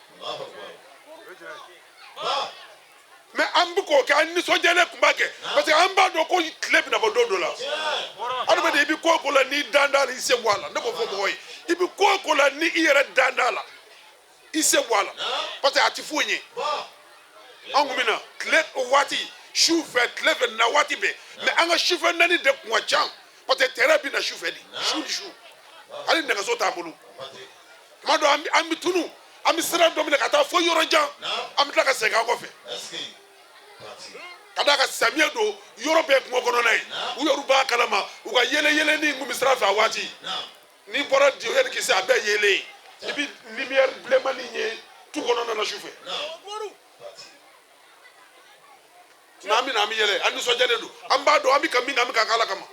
mais an bɛ k'o kɛ, an nisɔndiyalen tun b'a kɛ, parce que an b'a dɔn ko tile bɛna bɔ don dɔ la. Adamaden, i bɛ ko o ko la, n'i dan t'a la, i sen bɔ a la. Ne b'o fɔ mɔgɔw ye, i bɛ ko o ko la, ni i yɛrɛ dan t'a la, i sen bɔ a la, parce que a ti foyi ɲɛ. An kun bɛ na tile o waati, su fɛ, tile fɛ, na waati bɛɛ, mais an ka sufɛ naani de kun ka ca, parce que terrain bɛ na su fɛ de, su ni su. Hali nɛgɛso t'an bolo. Tuma dɔ, an bɛ tunu, an bɛ sira dɔ minɛ ka taa fo yɔrɔ jan, an bɛ tila ka segin an kɔfɛ, ka d'a kan samiyɛ don, yɔrɔ bɛɛ kungo kɔnɔna ye. U yɛrɛ b'a kalama, u ka yɛlɛ yɛlɛni kun bɛ sira fɛ a waati. N'i bɔra Diyo yanni k'i se, a bɛɛ yeelen ye. I bɛ lumière bilenmanin ye tu kɔnɔna na su fɛ. N'an bɛ na, an bɛ yɛlɛ, an nisɔndiyalen don, an b'a dɔn an bɛ ka min kɛ, an bɛ ka k'Ala kama.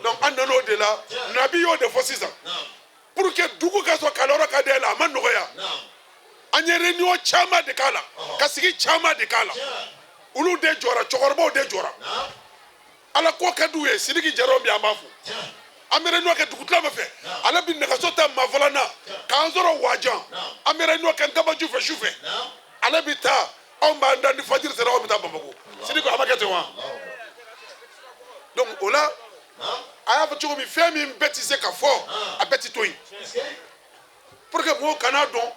Donc an nan'o de la. Nabi y'o de fɔ sisan, pour que dugu ka sɔrɔ kalanyɔrɔ ka dayɛlɛ, a ma nɔgɔya. An ye réunion caman de k'a la, ka sigi caman de k'a la. Olu de jɔra, cɛkɔrɔbaw de jɔra, Ala ko ka d'u ye. Sidiki Jara bi, an b'a fo. An bɛ réunion kɛ dugutila fɛ, ale bɛ nɛgɛso ta Mafala na k'an sɔrɔ Wajan. An bɛ réunion kɛ Ntabaju fɛ su fɛ, ale bɛ taa, anw b'an da, ni fajiri sera, anw bɛ taa Bamakɔ. Sidiki, a ma kɛ ten wa? Donc o la, a y'a fɔ cogo min, fɛn min bɛɛ tɛ se ka fɔ, a bɛɛ tɛ to yen, pour que mɔgɔw kana dɔn.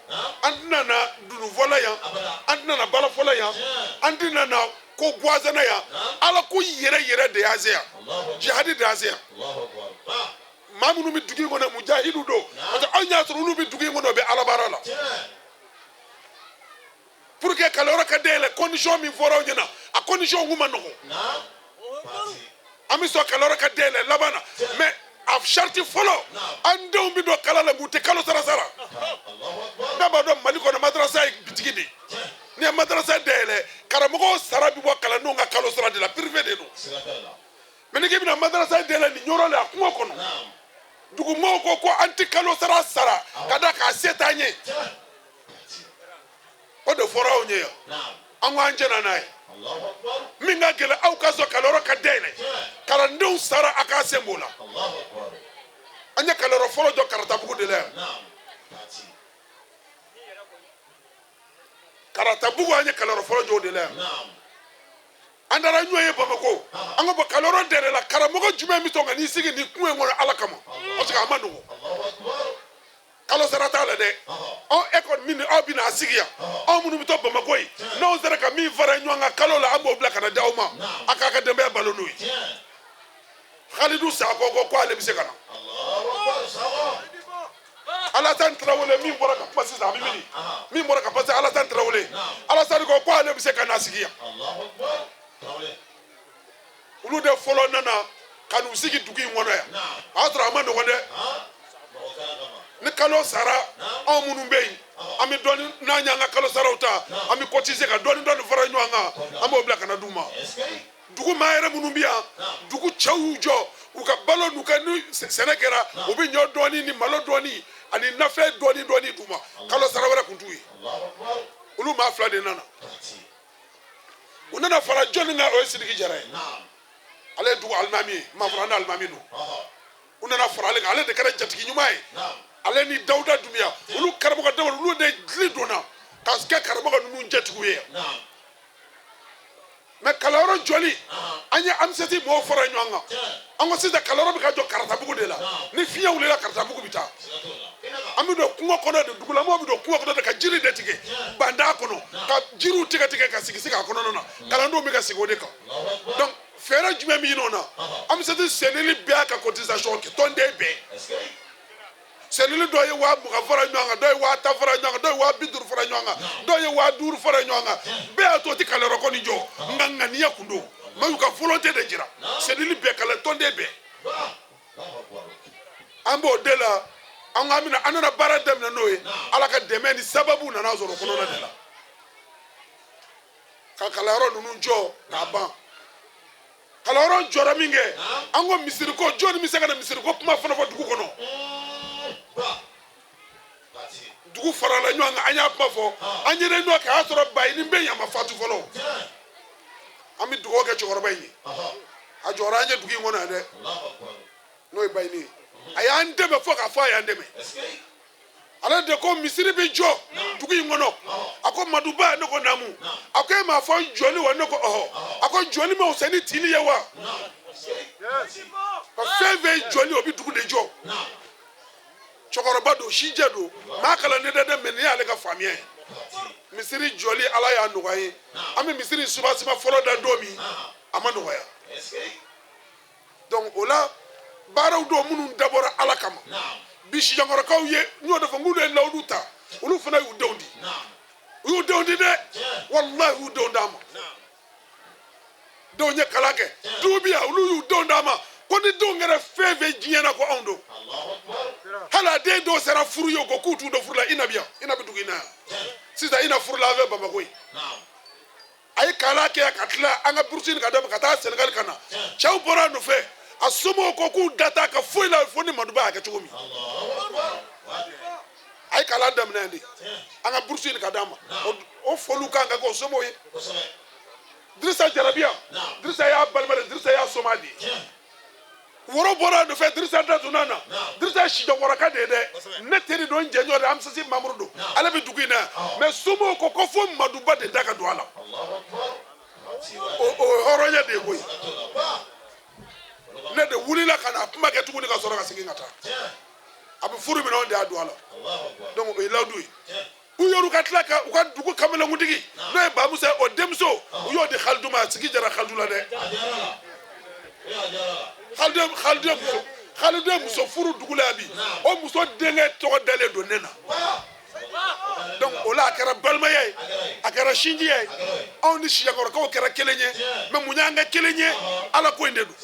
An tɛna na dununfɔla yan, an tɛna na balafɔla yan, an tɛna na ko guwazana yan. Ala ko yɛrɛ yɛrɛ de y'an se yan, jihadi de y'an se yan. Maa minnu bɛ dugu in kɔnɔ, mujahidu don, parce que anw y'a sɔrɔ olu bɛ dugu in kɔnɔ, u bɛ ala baara la. Pour que kalanyɔrɔ ka dayɛlɛ, condition min fɔra aw ɲɛna, a condition kun ma nɔgɔn. An bɛ sɔn kalanyɔrɔ ka dayɛlɛ laban na, mais a sariti fɔlɔ, an denw bɛ don kalan la, u tɛ kalo sara sara. Bɛɛ b'a dɔn Mali kɔnɔ, madarasa ye bitigi de ye. N'i ye madarasa dayɛlɛ, karamɔgɔw sara bɛ bɔ kalandenw ka kalo sara de la, privé de don. Mais n'i k'i bɛna madarasa dayɛlɛ nin yɔrɔ la, a kungo kɔnɔ, dugumɔgɔw ko ko an tɛ kalo sara sara, ka da k'a se t'an ye. O de fɔra aw ɲɛ yan, an ko an jɛna n'a ye. Min ka gɛlɛn, aw ka sɔn kalanyɔrɔ ka dayɛlɛ, kalandenw sara, a k'a sen b'o la. An ye kalanyɔrɔ fɔlɔ jɔ Karatabugu de la yan. Karatabugu, an ye kalanyɔrɔ fɔlɔ jɔ o de la yan. An taara ɲɔgɔn ye Bamakɔ, an ko bɔn, kalanyɔrɔ dayɛlɛla, karamɔgɔ jumɛn bɛ sɔn ka n'i sigi nin kungo in kɔnɔ Ala kama? Parce que a ma nɔgɔn, kalo sara t'a la dɛ. Aw e kɔni min, aw bɛna a sigi yan, anw minnu bɛ to Bamakɔ yen, n'anw sera ka min fara ɲɔgɔn kan kalo la, an b'o bila ka na di aw ma, a k'a ka denbaya balo n'o ye. Halidu Sakɔ ko k'ale bɛ se ka na. Alassane Tarawele min bɔra ka kuma sisan, a bɛ mini min bɔra ka passer, Alassane Tarawele, Alassane ko k'ale bɛ se ka na sigi yan. Olu de fɔlɔ nana ka n'u sigi dugu in kɔnɔ yan. O y'a sɔrɔ a ma nɔgɔn dɛ. Ni kalo sara, anw minnu bɛ yen, an bɛ dɔɔni, n'an y'an ka kalo saraw ta, an bɛ cotiser ka dɔɔni dɔɔni fara ɲɔgɔn kan, an b'o bila ka na d'u ma. Dugu maa yɛrɛ minnu bɛ yan, dugu cɛw y'u jɔ, u ka balo n'u ka ni sɛnɛ kɛra, u bɛ ɲɔ dɔɔni ni malo dɔɔni ani nafɛn dɔɔni dɔɔni d'u ma. Kalo sara wɛrɛ kun t'u ye. Olu maa fila de nana, u nana fara jɔnni kan? O ye Sidiki Jara ye, ale ye dugu alimami ye, Mafurana alimami don. U nana fara ale kan, ale de kɛra jatigi ɲuman ye. Ale ni Dawuda Dunbiya, olu karamɔgɔ dama, olu de dili donna ka kɛ karamɔgɔ ninnu jatigiw ye. Mais kalanyɔrɔ jɔli, an ye AMSETI mɔgɔw fara ɲɔgɔn kan, an ko sisan kalanyɔrɔ bɛ ka jɔ Karatabugu de la. Ni fiɲɛ wulila, Karatabugu bɛ taa. An bɛ don kungo kɔnɔ de, dugulamɔgɔw bɛ don kungo kɔnɔ de ka jiri de tigɛ banda kɔnɔ, ka jiriw tigɛ tigɛ ka sigi sigi a kɔnɔna na. Kalandenw bɛ ka sigi o de kan. Donc fɛɛrɛ jumɛn bɛ ɲini o na? AMSETI cellule bɛɛ y'a ka cotisation kɛ, tɔnden bɛɛ. Cellule dɔw ye 20,000 fara ɲɔgɔn kan, dɔw ye 10,000 fara ɲɔgɔn kan, dɔw ye 50,000 fara ɲɔgɔn kan, dɔw ye 5,000 fara ɲɔgɔn kan. Bɛɛ y'a to o tɛ kalanyɔrɔ kɔni jɔ, nka ŋaniya kun don. Maa y'u ka volonté de jira, cellule bɛɛ, kalan tɔnden bɛɛ. An b'o de la, an ko an bɛna, an nana baara daminɛ n'o ye. Ala ka dɛmɛ ni sababu nana sɔrɔ kɔnɔna de la ka kalanyɔrɔ ninnu jɔ k'a ban. Kalanyɔrɔ jɔra min kɛ, an ko misiriko, jɔnni bɛ se ka na misiriko kuma fana fɔ dugu kɔnɔ? Dugu farala ɲɔgɔn kan, an y'a kuma fɔ, an ye réunion kɛ. A y'a sɔrɔ Bayini bɛ yen, a ma fatu fɔlɔ. An bɛ dugawu kɛ cɛkɔrɔba in ye, a jɔra an ye dugu in kɔnɔ yan dɛ, n'o ye Bayini ye. A y'an dɛmɛ fo k'a fɔ a y'an dɛmɛ. Ale de ko misiri bɛ jɔ dugu in kɔnɔ. A ko Maduba, ne ko naamu. A ko e m'a fɔ jɔli wa? Ne ko ɔhɔ. A ko jɔli ma fisa ni tili ye wa? Ka fɛn fɛn jɔli, o bɛ dugu de jɔ. Cɛkɔrɔba don, sijɛ don, maa kalannen tɛ dɛ, mais nin y'ale ka faamuya ye. Misiri jɔli, Ala y'a nɔgɔya ye. An bɛ misiri soubassement fɔlɔ da don min, a ma nɔgɔya. Donc o la, baaraw dɔw minnu dabɔra Ala kama, bi Sijankɔrɔkaw ye, n y'o de fɔ n k'olu ye lawudu ta, olu fana y'u denw di, u y'u denw di dɛ, walahi u y'u denw d'a ma. Denw ye kalan kɛ, dugu bi yan, olu y'u denw d'a ma, ko ni denw kɛra fɛn fɛn diɲɛ na, ko anw don. Hali a den dɔw sera furu ye, u ko k'u t'u don furu la. Ina bi yan, Ina bɛ dugu in na yan sisan. Ina furu la, an fɛ Bamakɔ yen. A ye kalan kɛ yan ka tila, an ka burusi nin ka d'a ma ka taa Senegali ka na. Cɛw bɔra a nɔfɛ, a somɔgɔw ko k'u da t'a ka foyi la fo ni Maduba y'a kɛ cogo min. A ye kalan daminɛ yan de, an ka burusi nin ka d'a ma. O foliw kan ka kɛ o somɔgɔw ye. Dirisa Jara bi yan, Dirisa y'a balima de, Dirisa y'a soma de ye. Woro bɔra a nɔfɛ, Dirisa da donna na. Dirisa ye Sijankɔrɔka de ye dɛ, ne teri don, n jɛɲɔgɔn de, Amisasi Mamuru don, ale bɛ dugu in na yan. Mais somɔgɔw ko ko fo Maduba de da ka don a la. O ye hɔrɔnya de ye koyi. Ne de wulila ka na kuma kɛ tuguni ka sɔrɔ ka segin ka taa. A bɛ furu min na, anw de y'a don a la. Donc o ye layidu ye. U yɛrɛ ka tila ka u ka dugu kamalenkutigi, n'o ye Bamusa ye, o denmuso, u y'o di Halidu ma. A sigi jara Halidu la dɛ. Halidu ye muso, Halidu ye muso furu dugu la yan bi. O muso denkɛ tɔgɔ dalen don ne na. Donc o la, a kɛra balimaya ye, a kɛra sinjiya ye. Anw ni Sijankɔrɔkaw kɛra kelen ye. Mais mun y'an kɛ kelen ye? Ala ko in de don.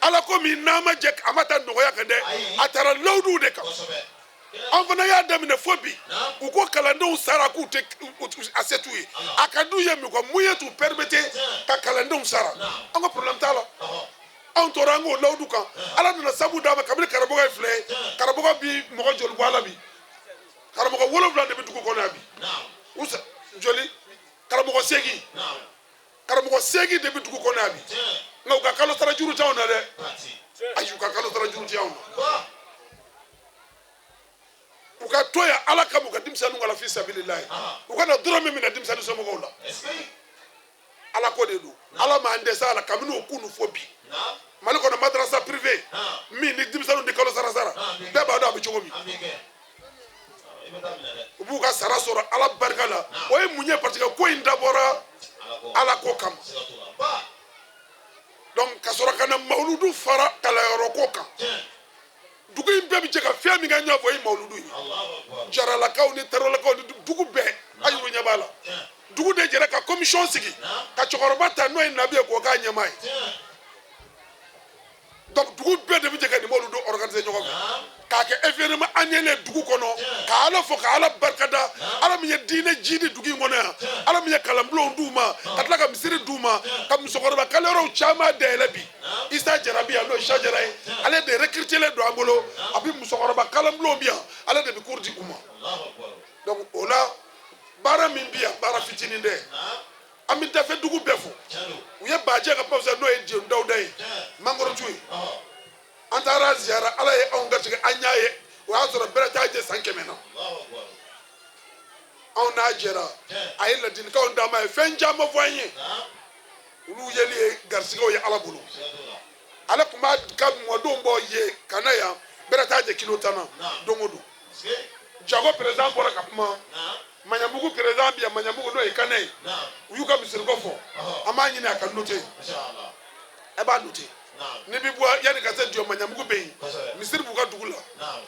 Ala ko min n'an ma jɛ, a ma taa nɔgɔya kan dɛ, a taara lawuduw de kan. An fana y'a daminɛ fo bi. U ko kalandenw sara, k'u tɛ a se t'u ye, a ka d'u ye, mais u ka moyen t'u permettre ka kalandenw sara. An ka problème t'a la. Anw tora an k'o lawudu kan. Ala nana sabu d'a ma kabini karamɔgɔ ye filɛ ye. Karamɔgɔ bi mɔgɔ joli bɔ a la bi? Karamɔgɔ 7 de bɛ dugu kɔnɔ yan bi. U joli? Karamɔgɔ 8, karamɔgɔ 8 de bɛ dugu kɔnɔ yan bi. Nka u ka kalo sara juru t'anw na dɛ. Ayi, u ka kalo sara juru t'anw na. U ka to yan Ala kama, u ka denmisɛnninw kalan fi sabililayi. U kana dɔrɔn min minɛ denmisɛnnin somɔgɔw la. Ala ko de don. Ala m'an dɛsɛ a la kabini o kunu fo bi. Mali kɔnɔ, madrasa privé min ni denmisɛnninw tɛ kalo sara sara, bɛɛ b'a dɔn a bɛ cogo min. U b'u ka sara sɔrɔ Ala barika la. O ye mun ye? Parce que ko in dabɔra Ala ko kama. Donc ka sɔrɔ ka na mawuludu fara kalanyɔrɔ ko kan, dugu in bɛɛ bɛ jɛ ka fɛn min kɛ ɲɔgɔn fɛ, o ye mawuludu ye. Jaralakaw ni Tarawelekaw ni dugu bɛɛ, a yɛrɛ ɲɛ b'a la. Dugu de jɛra ka commission sigi ka cɛkɔrɔba ta, n'o ye Nabi ye, k'o k'a ɲɛmaa ye. Donc dugu bɛɛ de bɛ jɛ ka nin mawuludu organiser ɲɔgɔn fɛ k'a kɛ événement annuel ye dugu kɔnɔ, ka Ala fo, ka Ala barikada, Ala min ye diinɛ ji di dugu in kɔnɔ yan, Ala min ye kalanbulonw d'u ma, ka tila ka misiri d'u ma, ka musokɔrɔba kalanyɔrɔw caman dayɛlɛ bi. Isa Jara bi yan, n'o ye Sajara ye, ale de recruter don an bolo. A bɛ musokɔrɔba kalanbulonw bi yan, ale de bɛ cours di u ma. Donc o la, baara min bi yan, baara fitinin tɛ. An bɛ dafɛ dugu bɛɛ fo. U ye Bajɛ ka kuma, n'o ye Jenu Dawuda ye, mangorotu ye. An taara ziyara, Ala ye anw garisɛgɛ, an y'a ye. O y'a sɔrɔ bɛrɛ t'a jɛ san 100 na. Anw n'a jɛra, a ye ladilikanw d'an ma, a ye fɛn caman fɔ an ye. Olu yeli ye garisigɛw ye Ala bolo. Ale tun b'a ka mɔdenw bɔ yen ka na yan, bɛrɛ t'a jɛ kilo 10 na don o don. Jago président bɔra ka kuma. Maɲanbugu président bi yan, Maɲanbugu, n'o ye Kanɛ ye, u y'u ka misiriko fɔ. An b'a ɲini a ka noter, e b'a noter n'i bi bɔ yanni ka se jɔ. Maɲanbugu bɛ yen, misiri b'u ka dugu la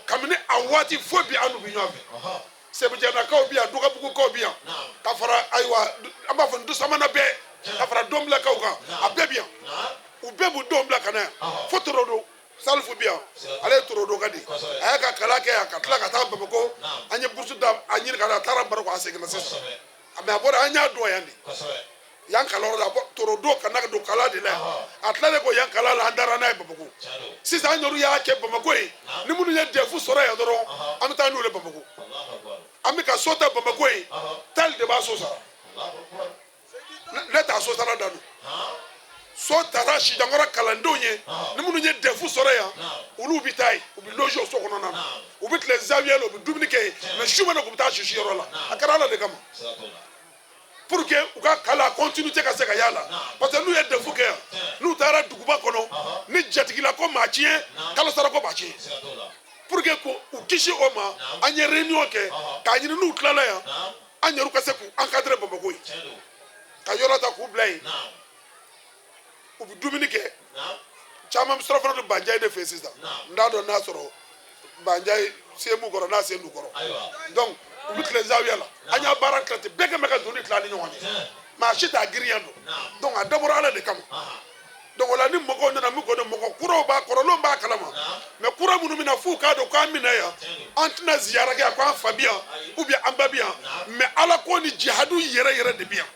kabini a waati fo bi, an n'u bɛ ɲɔgɔn fɛ. Sɛbɛjanakaw bi yan, Dɔgɔbugukaw bi yan, ka fara, ayiwa, an b'a fɔ Dusamana bɛɛ, ka fara Donbilakaw kan, a bɛɛ bi yan. U bɛɛ b'u denw bila ka na yan fo Torodo. Salifu bi yan, ale ye Torodo ka di. A y'a ka kalan kɛ yan ka tila ka taa Bamakɔ. An ye burusu da a ɲini ka na, a taara Bamakɔ, a seginna sisan. Mais a bɔra, an y'a dɔn yan de, yan kalanyɔrɔ la. A bɔ Torodo ka na don kalan de la yan. A tilalen ko yan kalan la, an taara n'a ye Bamakɔ. Sisan an yɛrɛ y'a kɛ Bamakɔ ye. Ni minnu ye DEF sɔrɔ yan dɔrɔn, an bɛ taa n'u ye Bamakɔ. An bɛ ka so ta Bamakɔ ye, tali de b'a so sara. Ne t'a so sara da don. So tara Sijankɔrɔ kalandenw ye. Ni minnu ye DEF sɔrɔ yan, olu bɛ taa yen, u bɛ loger o so kɔnɔna na, u bɛ tile zawiya la, u bɛ dumuni kɛ yen. Mais su mana, u bɛ taa sisi yɔrɔ la. A kɛra Ala de kama, pour que u ka kalan continuité ka se ka y'a la. Parce que n'u ye DEF kɛ yan, n'u taara duguba kɔnɔ, ni jatigila ko maa tiɲɛ, kalo sara ko b'a tiɲɛ. Pour que k'u kisi o ma, an ye réunion kɛ k'a ɲini n'u tilala yan, an yɛrɛ ka se k'u encadrer Bamakɔ yen, ka yɔrɔ ta k'u bila yen, u bɛ dumuni kɛ. Caman bɛ surafana dun Banjayi de fɛ yen sisan. N t'a dɔn n'a sɔrɔ Banjayi sen b'u kɔrɔ, n'a sen t'u kɔrɔ. Donc u bɛ tile zawiya la. An y'a baara tila ten, bɛɛ kɛ bɛ ka doni tila ni ɲɔgɔn cɛ, maa si t'a girinya don. Donc a dabɔra Ala de kama. Donc o la ni mɔgɔw nana min kɔnɔ, mɔgɔ kuraw b'a kɔrɔlenw b'a kalama, mais kura minnu bɛna f'u k'a dɔn k'an bɛna yan, an tɛna ziyara kɛ yan k'an fa bɛ yan ou bien an ba bɛ yan, mais ala ko ni jihadu yɛrɛ yɛrɛ de bɛ yan.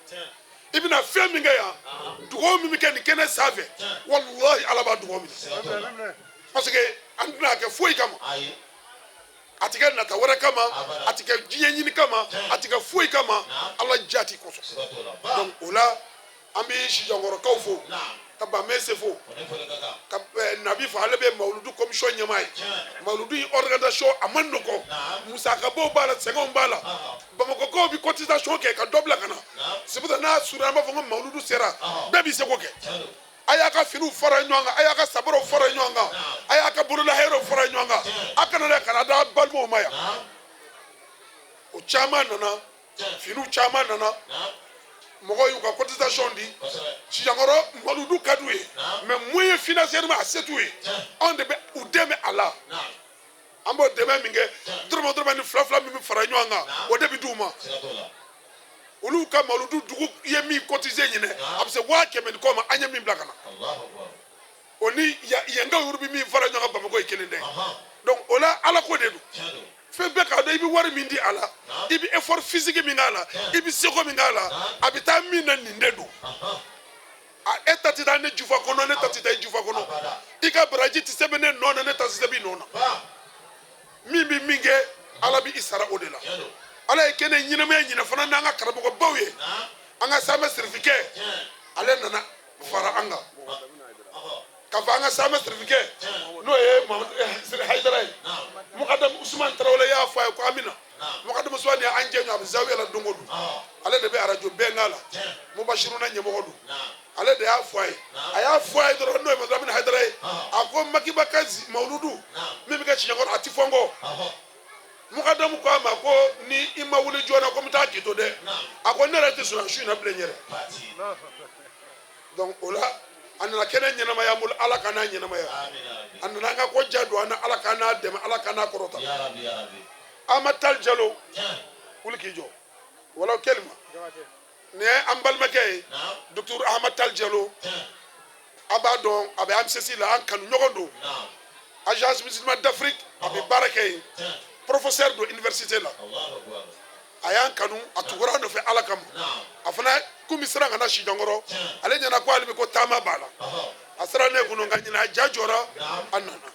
I bɛna fɛn min kɛ yan, dugawu min bɛ kɛ nin kɛnɛ sanfɛ, walahi ala b'a dugawu minɛ, parce que an tɛna kɛ foyi kama, a tɛ kɛ nata wɛrɛ kama, a tɛ kɛ diɲɛ ɲini kama, a tɛ kɛ foyi kama, ala jati kosɔn. Donc o la an bɛ Sijankɔrɔkaw fo, ka Bamese fo, ka Nabi fo, ale bɛ Mawuludu commission ɲɛmaa ye. Mawuludu in organisation a man nɔgɔn, musakabaw b'a la, sɛgɛnw b'a la. Bamakɔkaw bɛ cotisation kɛ ka dɔ bila ka na. C'est pour ça n'a surunya, an b'a fɔ ko Mawuludu sera, bɛɛ b'i seko kɛ. A y'a ka finiw fara ɲɔgɔn kan, a y'a ka sabaraw fara ɲɔgɔn kan, a y'a ka bololahɛrɛw fara ɲɔgɔn kan, a kana dɛ ka na d'a balimaw ma yan. O caman nana, finiw caman nana, mɔgɔw y'u ka cotisation di. Sijankɔrɔ Mawuludu ka d'u ye, mais moyen financièrement a se t'u ye. Anw de bɛ u dɛmɛ a la, an b'o dɛmɛ min kɛ, dɔrɔmɛ dɔrɔmɛ ni fila fila min bɛ fara ɲɔgɔn kan, o de bɛ d'u ma. Olu ka Mawuludu dugu ye min cotiser ɲinɛ, a bɛ se 100 000 ni kɔ ma, an ye min bila ka na, o ni yenkaw yɛrɛ bɛ min fara ɲɔgɔn kan Bamakɔ ye kelen tɛ. Donc o la ala ko de don. Fɛn bɛɛ k'a dɔn i bɛ wari min di a la, i bɛ effort physique min k'a la, i bɛ seko min k'a la, a bɛ taa min na, nin de don. A e ta tɛ taa ne jufa kɔnɔ, ne ta tɛ taa i jufa kɔnɔ, i ka baraji tɛ sɛbɛn ne nɔ na, ne ta tɛ sɛbɛn i nɔ na. Min bɛ min kɛ, ala bɛ i sara o de la. Ala ye kɛnɛ ɲɛnamaya ɲinɛ fana n'an ka karamɔgɔbaw ye. An ka Samɛ Sirifikɛ, ale nana fara an kan k'a fɔ an ka Samɛ Sirifikɛ, n'o ye Mamadu Hayidara ye, Mukadamu Usumani Tarawele y'a fɔ a ye ko an bɛ na. Mukadamu Usumani y'an jɛ ɲɔgɔn, a bɛ zawiya la don o don, ale de bɛ arajo bɛnkan la, Mubashiruna ɲɛmɔgɔ don, ale de y'a fɔ a ye. A y'a fɔ a ye dɔrɔn, n'o ye Mamadu Lamini Hayidara ye, a ko Makiba ka Mawuludu min bɛ kɛ Sijankɔrɔ, a ti fɔ n kɔ. Mukadamu ko a ma ko ni i ma wuli joona ko n bɛ taa kito dɛ. A ko ne yɛrɛ tɛ sɔn su in na bilen yɛrɛ. Donc o la a nana kɛnɛ ɲɛnamaya an bolo, ala ka n'a ɲɛnamaya. A nana an ka ko ja don an na, ala ka n'a dɛmɛ, ala ka n'a kɔrɔta. Amadu Tali Jalo, wuli k'i jɔ wala kelima. Nin ye an balimakɛ ye, docteur Ahmad Tali Jalo, an b'a dɔn, a bɛ AMCC la, an kanu ɲɔgɔn don, Agence musulmane d'Afrique, a bɛ baara kɛ yen, professeur don université la. A y'an kanu, a tugura an nɔfɛ ala kama. A fana kun bɛ siran ka na Sijankɔrɔ, ale ɲɛna ko ale bɛ ko taama b'a la, a sera ne kun, nka ɲinɛ a ja jɔra, a nana.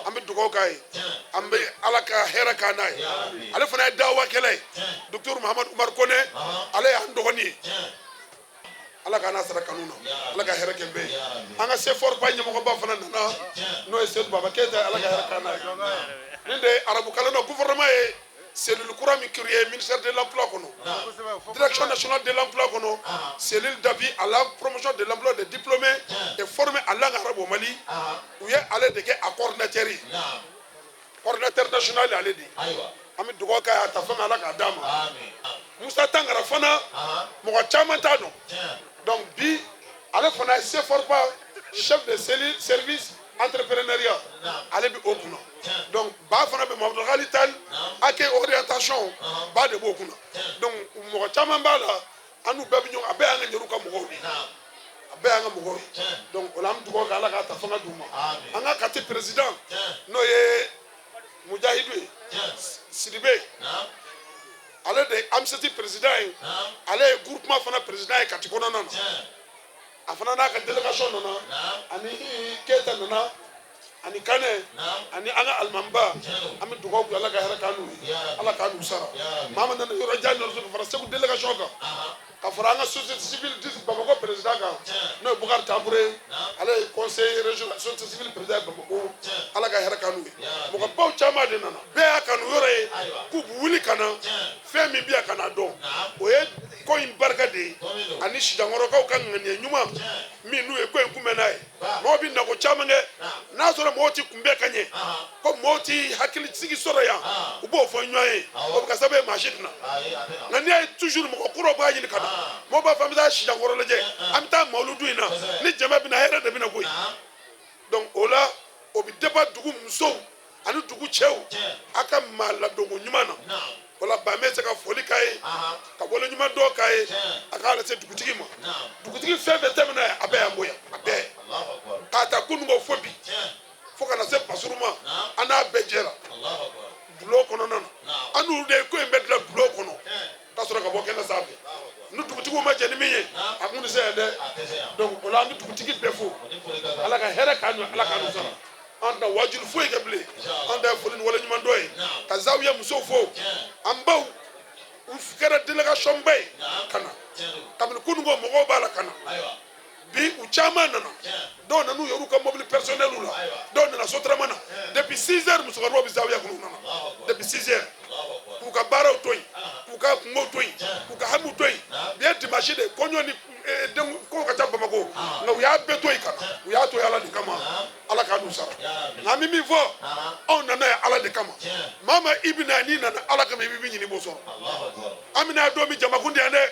An bɛ dugawu k'a ye, an bɛ ala ka hɛrɛ k'a n'a ye. Ale fana ye dawakɛla ye, docteur Mahamadu Umar Kone, ale y'an dɔgɔnin ye. Ala k'a n'a sara kanu na, ala ka hɛrɛ kɛ bɛɛ ye. An ka CEFORPA ɲɛmɔgɔba fana nana, n'o ye Seydou Baba Keyita, ala ka hɛrɛ k'a n'a ye. Nin de ye arabukalan na, gouvernement ye cellule kura min créé ministère de l'emploi kɔnɔ, direction nationale de l'emploi kɔnɔ, cellule d'appui à la promotion de l'emploi des diplômés et formés en langue arabe au Mali. U ye ale de kɛ a coordinateur ye, coordinateur national ye ale de ye. An bɛ dugawu k'a ye, a ta fɛn ala k'a d'a ma. Musa Tangara fana, mɔgɔ caman t'a dɔn. Donc bi ale fana ye CEFORPA chef de cellule service entrepreneuriat, ale bɛ o kunna. Donc ba fana bɛ Mahamadu Ghali Tall, accueil orientation ba de b'o kunna. Donc mɔgɔ caman b'a la, an n'u bɛɛ bɛ ɲɔgɔn, a bɛɛ y'an ka ɲɛriw ka mɔgɔw de ye, a bɛɛ y'an ka mɔgɔw ye. Donc o la an bɛ dugawu kɛ, ala k'a ta fanga d'u ma. An ka Kati président, n'o ye Mujahidu ye, Sidibe, ale de ye AMCT président ye, ale ye groupement fana président ye Kati kɔnɔna na. A fana n'a ka délégation nana, ani Keyita nana, ani Kane, ani an ka alimamiba. An bɛ dugawu kɛ, ala ka hɛrɛ k'an n'u ye, ala k'an n'u sara. Maa min nana yɔrɔ jan nɔfɛ ka fara Segu délégation kan, ka fara an ka société civile du Bamakɔ président kan, n'o ye Bukari Tabure, ale ye conseil régional société civile président ye Bamakɔ, ala ka hɛrɛ k'an n'u ye. Mɔgɔbaw caman de nana, bɛɛ y'a kanu yɔrɔ ye k'u bɛ wuli ka na fɛn min bɛ yan ka na dɔn, o ye ko in barika de ye, ani Sijankɔrɔkaw ka ŋaniya ɲuman min n'u ye ko in kunbɛn n'a ye. Mɔgɔw bɛ nako caman kɛ, n'a sɔrɔ mɔgɔw ti kunbɛn ka ɲɛ, ko mɔgɔw ti hakilisigi sɔrɔ yan, u b'o fɔ ɲɔgɔn ye, o bɛ kɛ sababu ye maa si tɛna. Nka n'i y'a ye toujours mɔgɔ kuraw b'a ɲini ka na, mɔgɔw b'a fɔ an bɛ taa Sijankɔrɔ lajɛ, an bɛ taa Mawuludu in na, ni jama bɛ na, hɛrɛ de bɛ na koyi. Donc o la o bɛ dépend dugu musow ani dugu cɛw a ka maa ladonko ɲuman na. Wala Bame se ka foli k'a ye, ka waleɲuman dɔn k'a ye, a k'a lase dugutigi ma. Dugutigi fɛn fɛn tɛmɛna yan, a bɛɛ y'an bonya, a bɛɛ. K'a ta kununko fo bi, fo ka na se Basuru ma, an n'a bɛɛ jɛra bulon kɔnɔna na. An n'olu de ye ko in bɛɛ dilan bulon kɔnɔ ka sɔrɔ ka bɔ kɛnɛ sanfɛ. Ni dugutigiw ma jɛ ni min ye, a kun tɛ se yan dɛ. Donc o la an bɛ dugutigi bɛɛ fo, Ala ka hɛrɛ k'an n'u, Ala k'an n'u sara. An tɛna wajuli foyi kɛ bilen, an ta ye foli ni waleɲuman dɔn ye, ka zawiya musow fo, an baw, u kɛra délégation ba ye ka na kabini kununko mɔgɔw b'a la ka na bi, u caman nana, dɔw nana u yɛrɛ ka mobili personnel la, dɔw nana sotarama na. Depuis 6 heures musokɔrɔbaw bɛ zawiya kɔnɔ, u nana depuis 6 heures k'u ka baaraw to yen, k'u ka kungow to yen, k'u ka hamiw to yen. Bi ye dimanche de ye, kɔɲɔ ni den kow ka ca Bamakɔ, nka u y'a bɛɛ to yen ka na, u y'a to yen Ala de kama, Ala k'a n'u sara. Nka an bɛ min fɔ, anw nana yan Ala de kama. Maa ma i bɛ na, n'i nana Ala kama, i bɛ min ɲini, i b'o sɔrɔ. An bɛna yan don min, jamakun tɛ yan dɛ.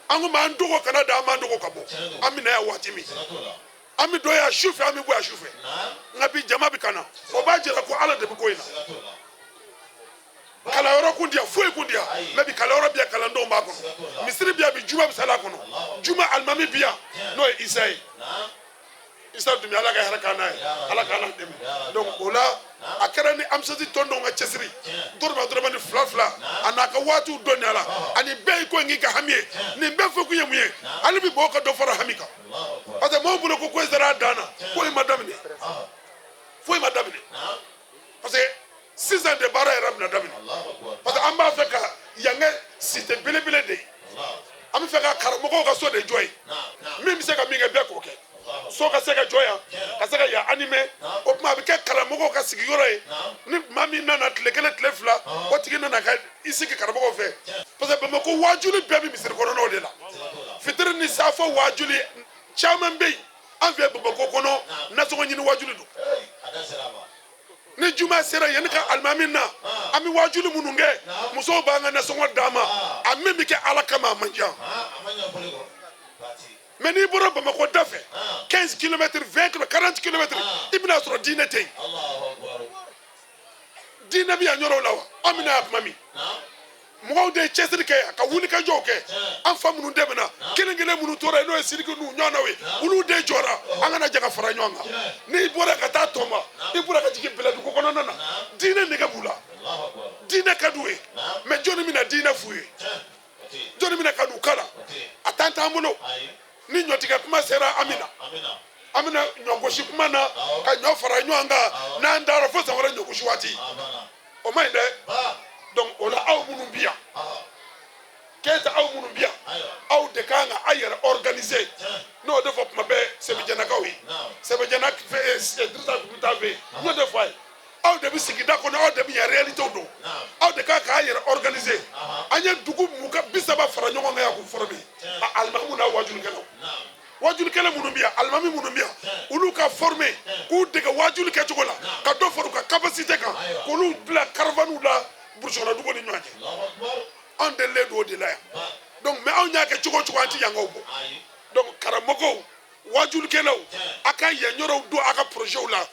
An ko m'an dogo kana da, an b'an dogo ka bɔ. An bɛ na yan waati min, an bɛ don yan su fɛ, an bɛ bɔ yan su fɛ. Nka bi jama bɛ ka na, o b'a jira ko Ala de bɛ ko in na. Kalanyɔrɔ kun di yan, foyi kun di yan, mɛ bi kalanyɔrɔ bi yan, kalandenw b'a kɔnɔ, misiri bi yan, bi juma bɛ sali a kɔnɔ, juma alimami bi yan, n'o ye Isa ye, Isa Dunbiya, Ala ka hɛrɛ k'an n'a ye, Ala k'an n'a dɛmɛ. Donc o la a kɛra ni AMSAS tɔndenw ka cɛsiri, dɔrɔmɛ dɔrɔmɛ ni fila fila, a n'a ka waatiw dɔnniya la, ani bɛɛ ye ko in k'i ka hami ye. Nin bɛɛ fɔ kun ye mun ye? Hali bi mɔgɔw ka dɔ fara hami kan, parce que mɔgɔw bolo ko ko in sera a dan na, ko in ma daminɛ, foyi ma daminɛ, parce que sisan de baara yɛrɛ bɛna daminɛ, parce que an b'a fɛ ka yan kɛ cité belebele de ye, an bɛ fɛ ka karamɔgɔw ka so de jɔ yen, min bɛ se ka min kɛ bɛɛ k'o kɛ, so ka se ka jɔ yan, ka se ka yan animer. O tuma a bɛ kɛ karamɔgɔw ka sigiyɔrɔ ye, ni maa min nana tile kelen tile fila, o tigi nana ka i sigi karamɔgɔw fɛ, parce que Bamakɔ waajuli bɛɛ bɛ misiri kɔnɔnaw de la, fitiri ni safo waajuli caman bɛ yen an fɛ Bamakɔ kɔnɔ, nasɔngɔ ɲini waajuli don. Ni juma sera, yanni ka alimami na, an bɛ waajuli minnu kɛ, musow b'an ka nasɔngɔ d'an ma, a min bɛ kɛ Ala kama, a man ca. Mais n'i bɔra Bamakɔ da fɛ, 15 km, 20 km, 40 km, i bɛna sɔrɔ diinɛ tɛ yen. Diinɛ bɛ yan yɔrɔw la wa? An bɛna yan tuma min, mɔgɔw de ye cɛsiri kɛ yan ka wuli ka jɔw kɛ, an fa minnu dɛmɛna, kelen kelen minnu tora yen, n'o ye Sidiki n'u ɲɔgɔnnaw ye, olu de jɔra. An kana jɛ ka fara ɲɔgɔn kan. N'i bɔra ka taa Tɔnba, i bɔra ka jigin Bɛlɛdugu kɔnɔna na, diinɛ nege b'u la, diinɛ ka d'u ye, mais jɔnni bɛna diinɛ f'u ye? Jɔnni bɛna ka n'u kalan? A t'an t'an bolo. Ni ɲɔtigɛ kuma sera, an bɛ na, an bɛna ɲɔgosi kuma na, ka ɲɔ fara ɲɔgɔn kan, n'an taara fo san wɛrɛ ɲɔgosi waati, o man ɲi dɛ. Donc o la aw minnu bi yan, Keyita, aw minnu bi yan, aw de kan ka aw yɛrɛ organiser. N'o de fɔ tuma bɛɛ Sɛbɛjɛnakaw ye, Sɛbɛjɛna Dirisa tun bɛ taa fɛ yen, n y'o de fɔ a ye. Aw de bɛ sigida kɔnɔ, aw de bɛ yan réalité dɔn, aw de kan k'a yɛrɛ organiser. An ye dugu mugan bi saba fara ɲɔgɔn kan yan k'u former, a alimamu n'a wajulikɛlaw, wajulikɛla minnu bɛ yan, alimami minnu bɛ yan, olu ka former k'u dege wajuli kɛcogo la, ka dɔ fara u ka capacité kan, k'olu bila caravane la burusi kɔnɔ dugu ni ɲɔgɔn cɛ. Anw delilen don o de la yan. Donc mais anw y'a kɛ cogo o cogo, an ti yankaw bɔ. Donc karamɔgɔw, wajulikɛlaw, a ka yan yɔrɔw don a ka projetw la,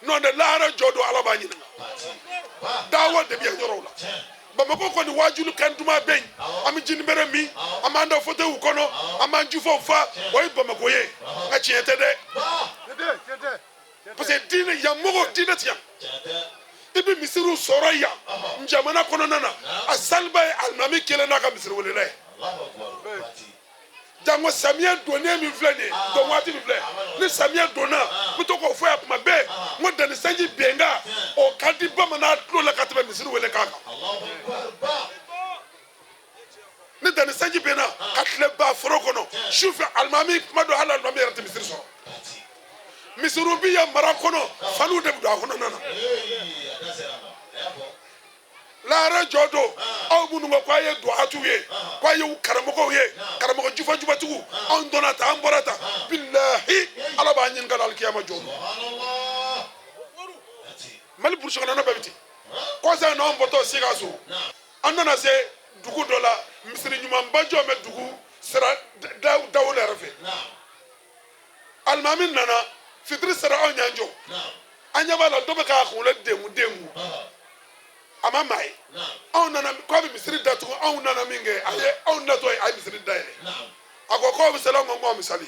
n'o tɛ lahara jɔ don, Ala b'a ɲininka. Dawa de bɛ yan yɔrɔw la. Bamakɔ kɔni wajuli kan duman bɛ yen, an bɛ jinibɛrɛ min, an b'an da fauteuil kɔnɔ, an b'an jufaw fa, o ye Bamakɔ ye. Nka tiɲɛ tɛ dɛ, parce que diinɛ yan mɔgɔw, diinɛ ti yan. I bɛ misiriw sɔrɔ yan jamana kɔnɔna na, a saliba ye alimami kelen n'a ka misiri welela ye. Jango samiyɛ donnen min filɛ nin ye, don waati min filɛ ni samiyɛ donna, n bɛ to k'o fɔ yan tuma bɛɛ, n ko danni sanji benkan, o ka di bamanan tulo la ka tɛmɛ misiri wele kan kan. Ni danni sanji benna ka tile ban foro kɔnɔ, su fɛ alimami kuma dɔ, hali alimami yɛrɛ tɛ misiri sɔrɔ. Misiriw bi yan mara kɔnɔ, faliw de bɛ don a kɔnɔna na. Lahara jɔ don, aw minnu ko k'a ye duwatuw ye, k'a ye karamɔgɔw ye, karamɔgɔ jufa jufatigiw, anw dɔnna ta, an bɔra ta, bilahi Ala b'an ɲininka la alikiyama jɔ don. Mali burusi kɔnɔna bɛɛ bɛ ten. Kɔsa n'anw bɔtɔ Sikaso, an nana se dugu dɔ la, misiri ɲumanba jɔ bɛ dugu sira dawolo yɛrɛ fɛ. Alimami nana, fitiri sera, anw y'an jɔ, an ɲɛ b'a la dɔ bɛ k'a kunkolo dengu dengu. A ma maa ye. Anw nana k'a bɛ misiri datugu, anw nana min kɛ, a ye anw natɔ ye, a ye misiri dayɛlɛ. A ko k'aw bɛ sali, anw ko k'anw bɛ sali.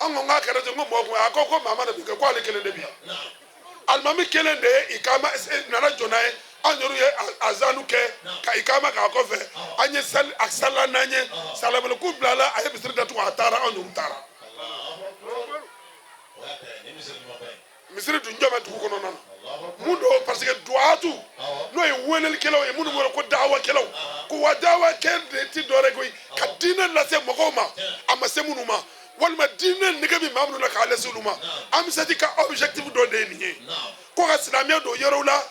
An ko k'a kɛra ten, ko mɔgɔ kun, a ko ko maa ma na bi kɛ, ko ale kelen de bi yan. Alimami kelen de ye ikama nana jɔ n'a ye, an yɛrɛ ye azanu kɛ ka ikama k'a kɔfɛ, an ye sali, a salila n'an ye, salamaleku bilala, a ye misiri datugu, a taara, anw yɛrɛ taara. Misiri dun jɔ bɛ dugu kɔnɔna na. Mun don? Parce que duwatu n'o ye welelikɛlaw ye, minnu wele ko dawakɛlaw, ko wa dawakɛ de ti dɔwɛrɛ koyi, ka diinɛ lase mɔgɔw ma a ma se minnu ma, walima diinɛ nege bɛ maa minnu na k'a lase olu ma. AMSAT ka objectif dɔ de ye nin ye, ko ka silamɛya don yɔrɔw la,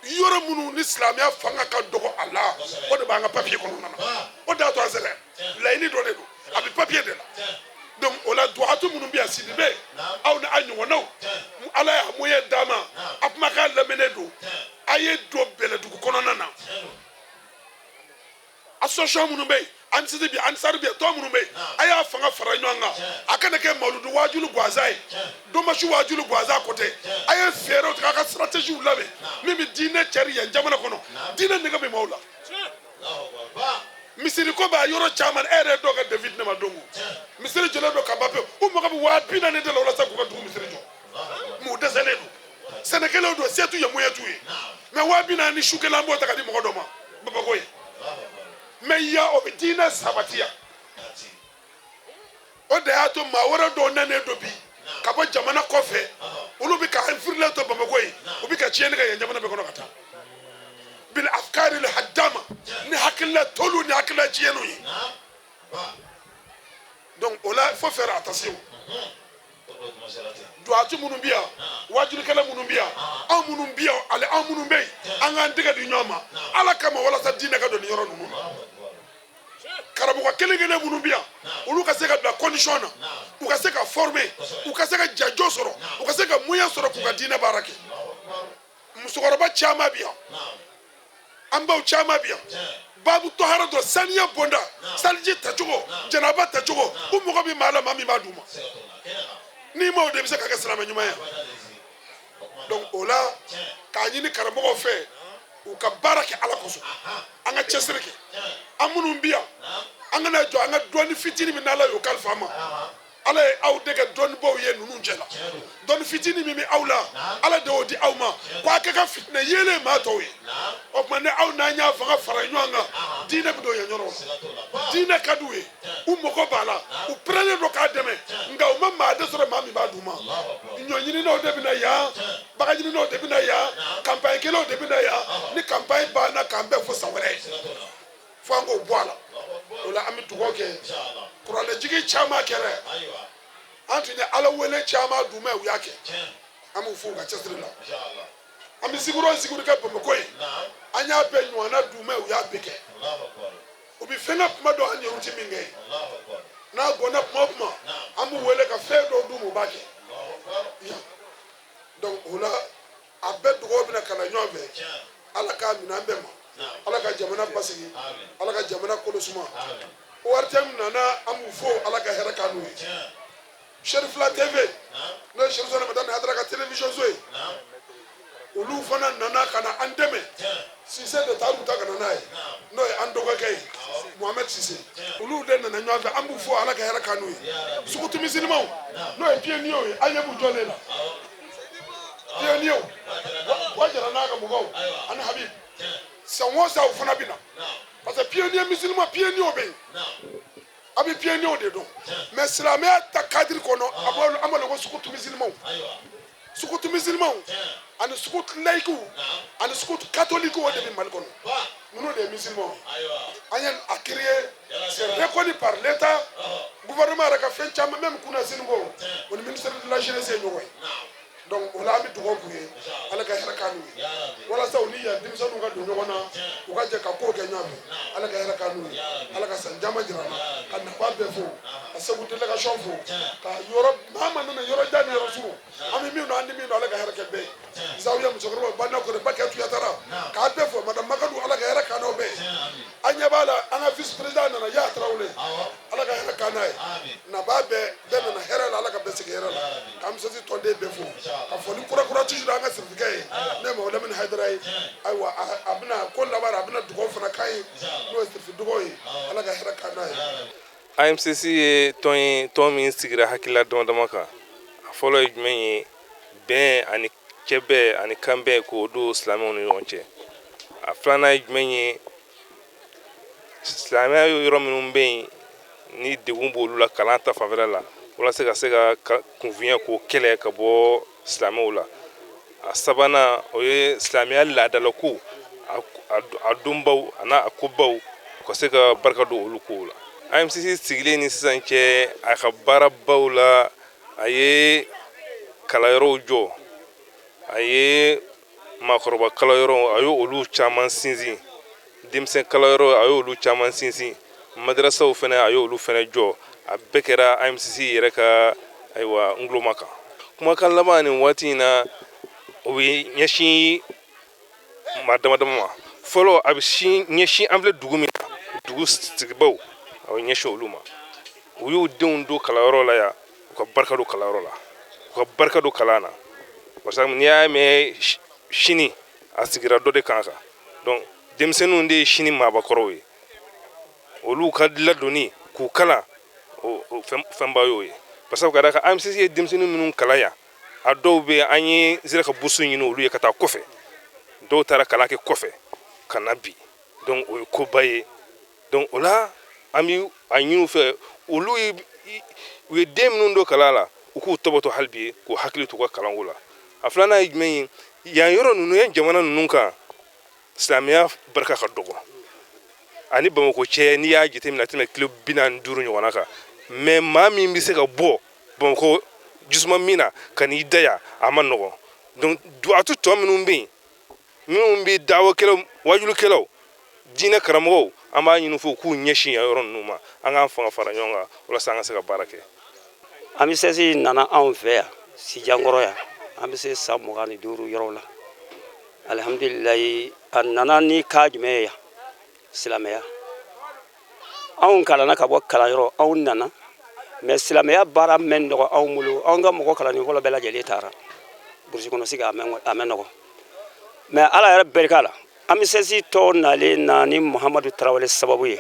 yɔrɔ minnu ni silamɛya fanga ka dɔgɔ a la. O de b'an ka papier kɔnɔna na, o de y'a to an sera laɲini dɔ de don, a bɛ papier de la. Donc o la duwatu minnu bɛ yan, Sidibe, aw ni a ɲɔgɔnnaw, Ala y'a moyen d'a ma, a kumakan lamɛnnen don, a ye don Bɛlɛdugu kɔnɔna na. Association minnu bɛ yen, ANSD bɛ yen, ANSAR bɛ yen, tɔn minnu bɛ yen, a y'a fanga fara ɲɔgɔn kan. A kana kɛ mawuludu waajulu gansan ye, domasi waajulu gansan ko tɛ. A ye fɛɛrɛw tigɛ, a ka stratégie labɛn min bɛ diinɛ cari yan jamana kɔnɔ. Diinɛ nege bɛ maaw la. Misiri ko b'a yɔrɔ caman, e yɛrɛ ye dɔw ka devis di ne ma don o. Misiri jɔlen don ka ban pewu, u mago bɛ 40,000 de la walasa k'u ka dugu misiri jɔ. Mais u dɛsɛlen don, sɛnɛkɛlaw don, se t'u ye, moyen t'u ye. Mais 40,000 su kelen an b'o ta ka di mɔgɔ dɔ ma Bamakɔ ye. Mais yan o bɛ diinɛ sabati yan. O de y'a to maa wɛrɛ dɔw nanen don bi ka bɔ jamana kɔfɛ, olu bɛ ka infiltrer to Bamakɔ yen, u bɛ ka tiɲɛni kɛ yan jamana bɛɛ kɔnɔ ka taa. Bil afkari haddama, ni hakilila tolu ni hakilila tiɲɛniw ye. Donc o la il faut faire attention. Duwatu minnu bɛ yan, wajulikɛla minnu bɛ yan, anw minnu bɛ yan, ale anw minnu bɛ yen, an k'an tɛgɛ di ɲɔgɔn ma Ala kama walasa diinɛ ka don nin yɔrɔ ninnu na. Karamɔgɔ kelen kelen minnu bɛ yan, olu ka se ka bila condition na, u ka se ka former, u ka se ka jajɔ sɔrɔ, u ka se ka moyen sɔrɔ k'u ka diinɛ baara kɛ. Musokɔrɔba caman bɛ yan, an baw caman bɛ yan, babu tɔhara dɔ, saniya bonda, saliji tacogo, janaba tacogo, u mago bɛ maa la, maa min b'a d'u ma. N'i ma o de bɛ se ka kɛ silamɛ ɲuman ye. Donc o la k'a ɲini karamɔgɔw fɛ, u ka baara kɛ Ala kosɔn, an ka cɛsiri kɛ. An minnu bɛ yan, an kana jɔ an ka dɔɔni fitinin min n'Ala y'o kalifa an ma. Ala ye aw de kɛ dɔnnibaw ye ninnu cɛ la. Dɔnni fitinin min bɛ aw la, Ala de y'o di aw ma, ko a kɛ ka fitinɛ yeelen maa tɔw ye. O tuma ni aw n'an y'a fanga fara ɲɔgɔn kan, diinɛ bɛ don yan yɔrɔ la. Diinɛ ka d'u ye, u mago b'a la, u pɛrɛnnen don k'a dɛmɛ, nka u ma maa de sɔrɔ maa min b'a d'u ma. Ɲɔɲininaw de bɛ na yan, bagaɲininaw de bɛ na yan, campagne kɛlaw de bɛ na yan. Ni campagne banna, k'an bɛɛ fo san wɛrɛ, fo an k'o bɔ a la. O la an bɛ dugawu kɛ. Kuranɛjigi caman kɛra, an tun ye Ala wele caman d'u ma, u y'a kɛ. An b'u fo u ka cɛsiri la. An bɛ zikuru o zikuru kɛ Bamakɔ ye, an y'a bɛɛ ɲɔgɔnna d'u ma, u y'a bɛɛ kɛ. U bɛ fɛn kɛ kuma dɔ an yɛrɛ tɛ min kɛ. N'a gɔnna kuma o kuma, an b'u wele ka fɛn dɔw d'u ma, u b'a kɛ. Donc o la a bɛɛ dugawu bɛna ka na ɲɔgɔn fɛ. Ala k'a minɛ an bɛɛ ma, Ala ka jamana basigi, Ala ka jamana kolo suma. ORTM nana, an b'u fo, Ala ka hɛrɛ k'an n'u ye. Cherifla TV, n'o ye Chérif Madani Haidara ka télévision so ye, olu fana nana ka na an dɛmɛ. Sise de taar'u ta ka na n'a ye, n'o ye an dɔgɔkɛ ye Mohamed Sise. Olu de nana ɲɔgɔn fɛ, an b'u fo, Ala ka hɛrɛ k'an n'u ye. Sugutu misilimaw, n'o ye pionniers ye, an ɲɛ b'u jɔlen la. Pionniers Wajara n'a ka mɔgɔw ani Habib, san o san u fana bɛ na, parce que pionnier musulman, pionniers bɛ yen, a bɛ pionniers de dɔn. Mais silamɛya ta cadre kɔnɔ, a b'o an b'a ko sugutu musulmanw, sugutu musulmanw ani sugutu laïcs ani sugutu catholique, o de bɛ Mali kɔnɔ. Ninnu de ye musulmanw ye. An ye a créé, c'est reconnu par l'État, gouvernement yɛrɛ ka fɛn caman, même kunnasini ko o ni ministère de la jeunesse ye ɲɔgɔn ye. Donc o la an bɛ dugawu k'u ye, Ala ka hɛrɛ k'an n'u ye, walasa u ni yan denmisɛnninw ka don ɲɔgɔn na, u ka jɛ ka kow kɛ ɲɔgɔn fɛ. Ala ka hɛrɛ k'an n'u ye, Ala ka san caman jira an na. Ka nafa bɛɛ fo, ka Segu délégation fo, ka yɔrɔ maa ma nana yɔrɔ jan ni yɔrɔ surun, an bɛ min dɔn, an ni min dɔn, Ala ka hɛrɛ kɛ bɛɛ ye. Zawiya musokɔrɔba Banna Kɔrɔ Bakɛ Tuyatara, k'a bɛɛ fo. Madame Makadu, Ala ka hɛrɛ k'an n'aw bɛɛ ye. An ɲɛ b'a la, an ka vice président nana, Yaya Tarawele, Ala ka hɛrɛ k'an n'a ye. Naba bɛɛ bɛɛ nana hɛrɛ la, Ala ka bɛɛ sigi hɛrɛ la. K'an bɛ se tɔnden bɛɛ fo, ka foli kura kura toujours an ka sirifikɛ ye, ne ye Mɔgɔ Lamini. Hayidara ye. Ayiwa, a bɛna ko laban, a bɛna dugawu fana k'an ye, n'o ye sirifu dugawu ye. Ala ka hɛrɛ k'an n'a ye. AMCC ye tɔn ye, tɔn min sigira hakilila dama dama kan. A fɔlɔ ye jumɛn ye? Bɛn ani cɛbɛn ani kanbɛn, k'o don silamɛw ni ɲɔgɔn cɛ. A filanan ye jumɛn ye? Silamɛya yɔrɔ minnu bɛ yen ni degun b'olu la kalan ta fanfɛla la, walasa ka se ka kunfinya k'o kɛlɛ ka bɔ silamɛw la. A sabanan, o ye silamɛya laadalako, a donbaw a n'a a kobaw, u ka se ka barika don olu kow la. AMCC sigilen ni sisan cɛ, a ka baarabaw la, a ye kalanyɔrɔw jɔ, a ye maakɔrɔba kalanyɔrɔw, a ye olu caman sinsin, denmisɛn kalanyɔrɔ, a ye olu caman sinsin, madarasaw fana, a ye olu fana jɔ. A bɛɛ kɛra AMCC yɛrɛ ka, ayiwa, nguloma kan. Kumakan laban nin waati in na, o bɛ ɲɛsin maa dama dama ma. Fɔlɔ, a bɛ ɲɛsin an filɛ dugu min na, dugu sigibaw, a bɛ ɲɛsin olu ma. U y'u denw don kalanyɔrɔ la yan, u ka barika don kalanyɔrɔ la, u ka barika don kalan na, parce que n'i y'a mɛn sini, a sigira dɔ de kan kan. Donc denmisɛnninw de ye sini maabakɔrɔw ye. Olu ka ladonni, k'u kalan, o fɛnba y'o ye, parce que ka d'a kan AMCC ye denmisɛnnin minnu kalan yan, a dɔw bɛ yen, an ye sera ka bourse ɲini olu ye ka taa kɔfɛ. Dɔw taara kalan kɛ kɔfɛ ka na bi. Donc o ye koba ye. Donc o la, an bɛ a ɲini u fɛ, olu ye, u ye den minnu don kalan la, u k'u tɔbɔtɔ hali bi, k'u hakili to u ka kalanko la. A filanan ye jumɛn ye? Yan yɔrɔ ninnu, yan jamana ninnu kan, silamɛya barika ka dɔgɔ. Ani Bamakɔ cɛ, n'i y'a jateminɛ, a tɛmɛ kilo 45 ɲɔgɔnna kan. Mais maa min bɛ se ka bɔ Bamakɔ jisuma min na ka n'i da yan, a ma nɔgɔn. Donc duwatu tɔ minnu bɛ yen, minnu bɛ dawakɛlaw, wajulukɛlaw, diinɛ karamɔgɔw, an b'a ɲini fo k'u ɲɛsin yan yɔrɔ ninnu ma. An k'an fanga fara ɲɔgɔn kan walasa an ka se ka baara kɛ. AMCC nana anw fɛ yan Sijankɔrɔ yan, an bɛ se san 25 yɔrɔ la. Alihamudulilayi, a nana ni ka jumɛn ye yan? Silamɛya. Anw kalanna ka bɔ kalanyɔrɔ, anw nana, mais silamɛya baara mɛn nɔgɔ anw bolo. Anw ka mɔgɔ kalanni fɔlɔ bɛɛ lajɛlen taara burusi kɔnɔ sigi, a mɛn nɔgɔ. Mais Ala yɛrɛ barika la, AMCC tɔ nalen na ni Muhamadu Tarawele sababu ye,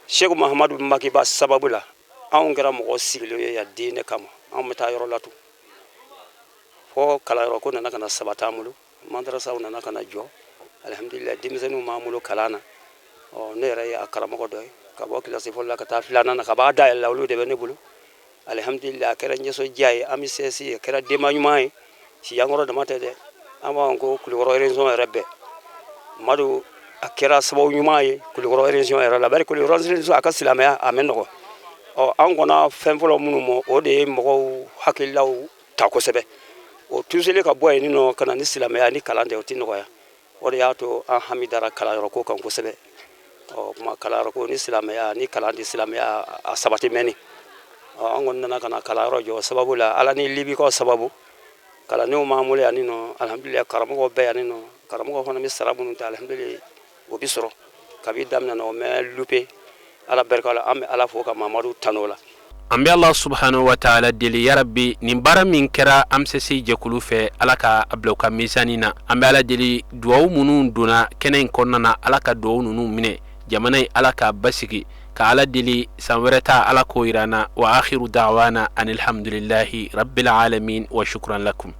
Seku Muhamadu Makiba sababu la, anw kɛra mɔgɔ sigilen ye yan diinɛ kama. Anw bɛ taa yɔrɔ la tun fɔ kalanyɔrɔ ko nana ka na sabati an bolo, madarasaw nana ka na jɔ. Alihamudulila, denmisɛnninw b'an bolo kalan na. Ɔ, ne yɛrɛ ye a karamɔgɔ dɔ ye, ka bɔ kilasi fɔlɔ la ka taa filanan na, ka b'a dayɛlɛ la, olu de bɛ ne bolo. Alihamudulila, a kɛra nisɔndiya ye. AMCC a kɛra denba ɲuman ye. Sijankɔrɔ dama tɛ dɛ, an b'a fɔ ko Kulukɔrɔ région yɛrɛ bɛɛ. Madu a kɛra sababu ɲuman ye Kulukɔrɔ région yɛrɛ la, bari Kulukɔrɔ région a ka silamɛya a mɛ nɔgɔ. Ɔ, an kɔnna fɛn fɔlɔ minnu ma, o de ye mɔgɔw hakililaw ta kosɛbɛ. O tuseli ka bɔ yen nɔ ka na ni silamɛya ni kalan tɛ, o tɛ nɔgɔya. O de y'a to an hami dara kalanyɔrɔ ko kan kosɛbɛ. Ɔ kuma, kalanyɔrɔ ko ni silamɛya ni kalan tɛ, silamɛya a sabati mɛnni. Ɔ, an kɔni nana ka na kalanyɔrɔ jɔ sababu la, Ala ni Libikaw sababu. Kalandenw b'an bolo yan nɔ, alihamudulila, karamɔgɔw bɛɛ yan nɔ. Karamɔgɔw fana bɛ sara minnu ta, alihamudulila, o bɛ sɔrɔ kabi daminɛ na, o mɛ lupe. Ala barika la, an bɛ Ala fo ka Mamadu tanu o la. An bɛ Allah subhanahu wa ta'ala deli, yarabi, nin baara min kɛra AMCC jɛkulu fɛ, Ala ka a bila u ka misani na. An bɛ Ala deli, duwawu minnu donna kɛnɛ in kɔnɔna na, Ala ka duwawu ninnu minɛ. Jamana in, Ala k'a basigi. Ka Ala deli, san wɛrɛ ta, Ala k'o yira an na. Wa akhiru da'wana anilhamdulillahi rabbil alamin wa shukran lakum.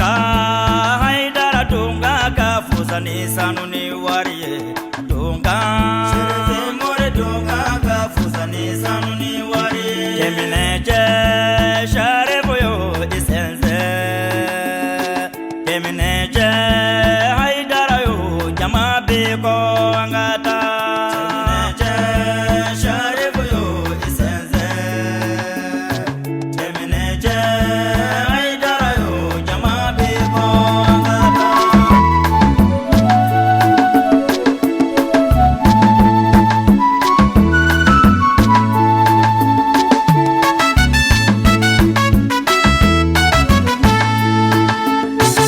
Haidara donga ka fusa ni sanu ni wari ye. Donga more donga ka fusa ni sanu ni wari ye. Keminɛcɛ saribuyo isense. Keminɛcɛ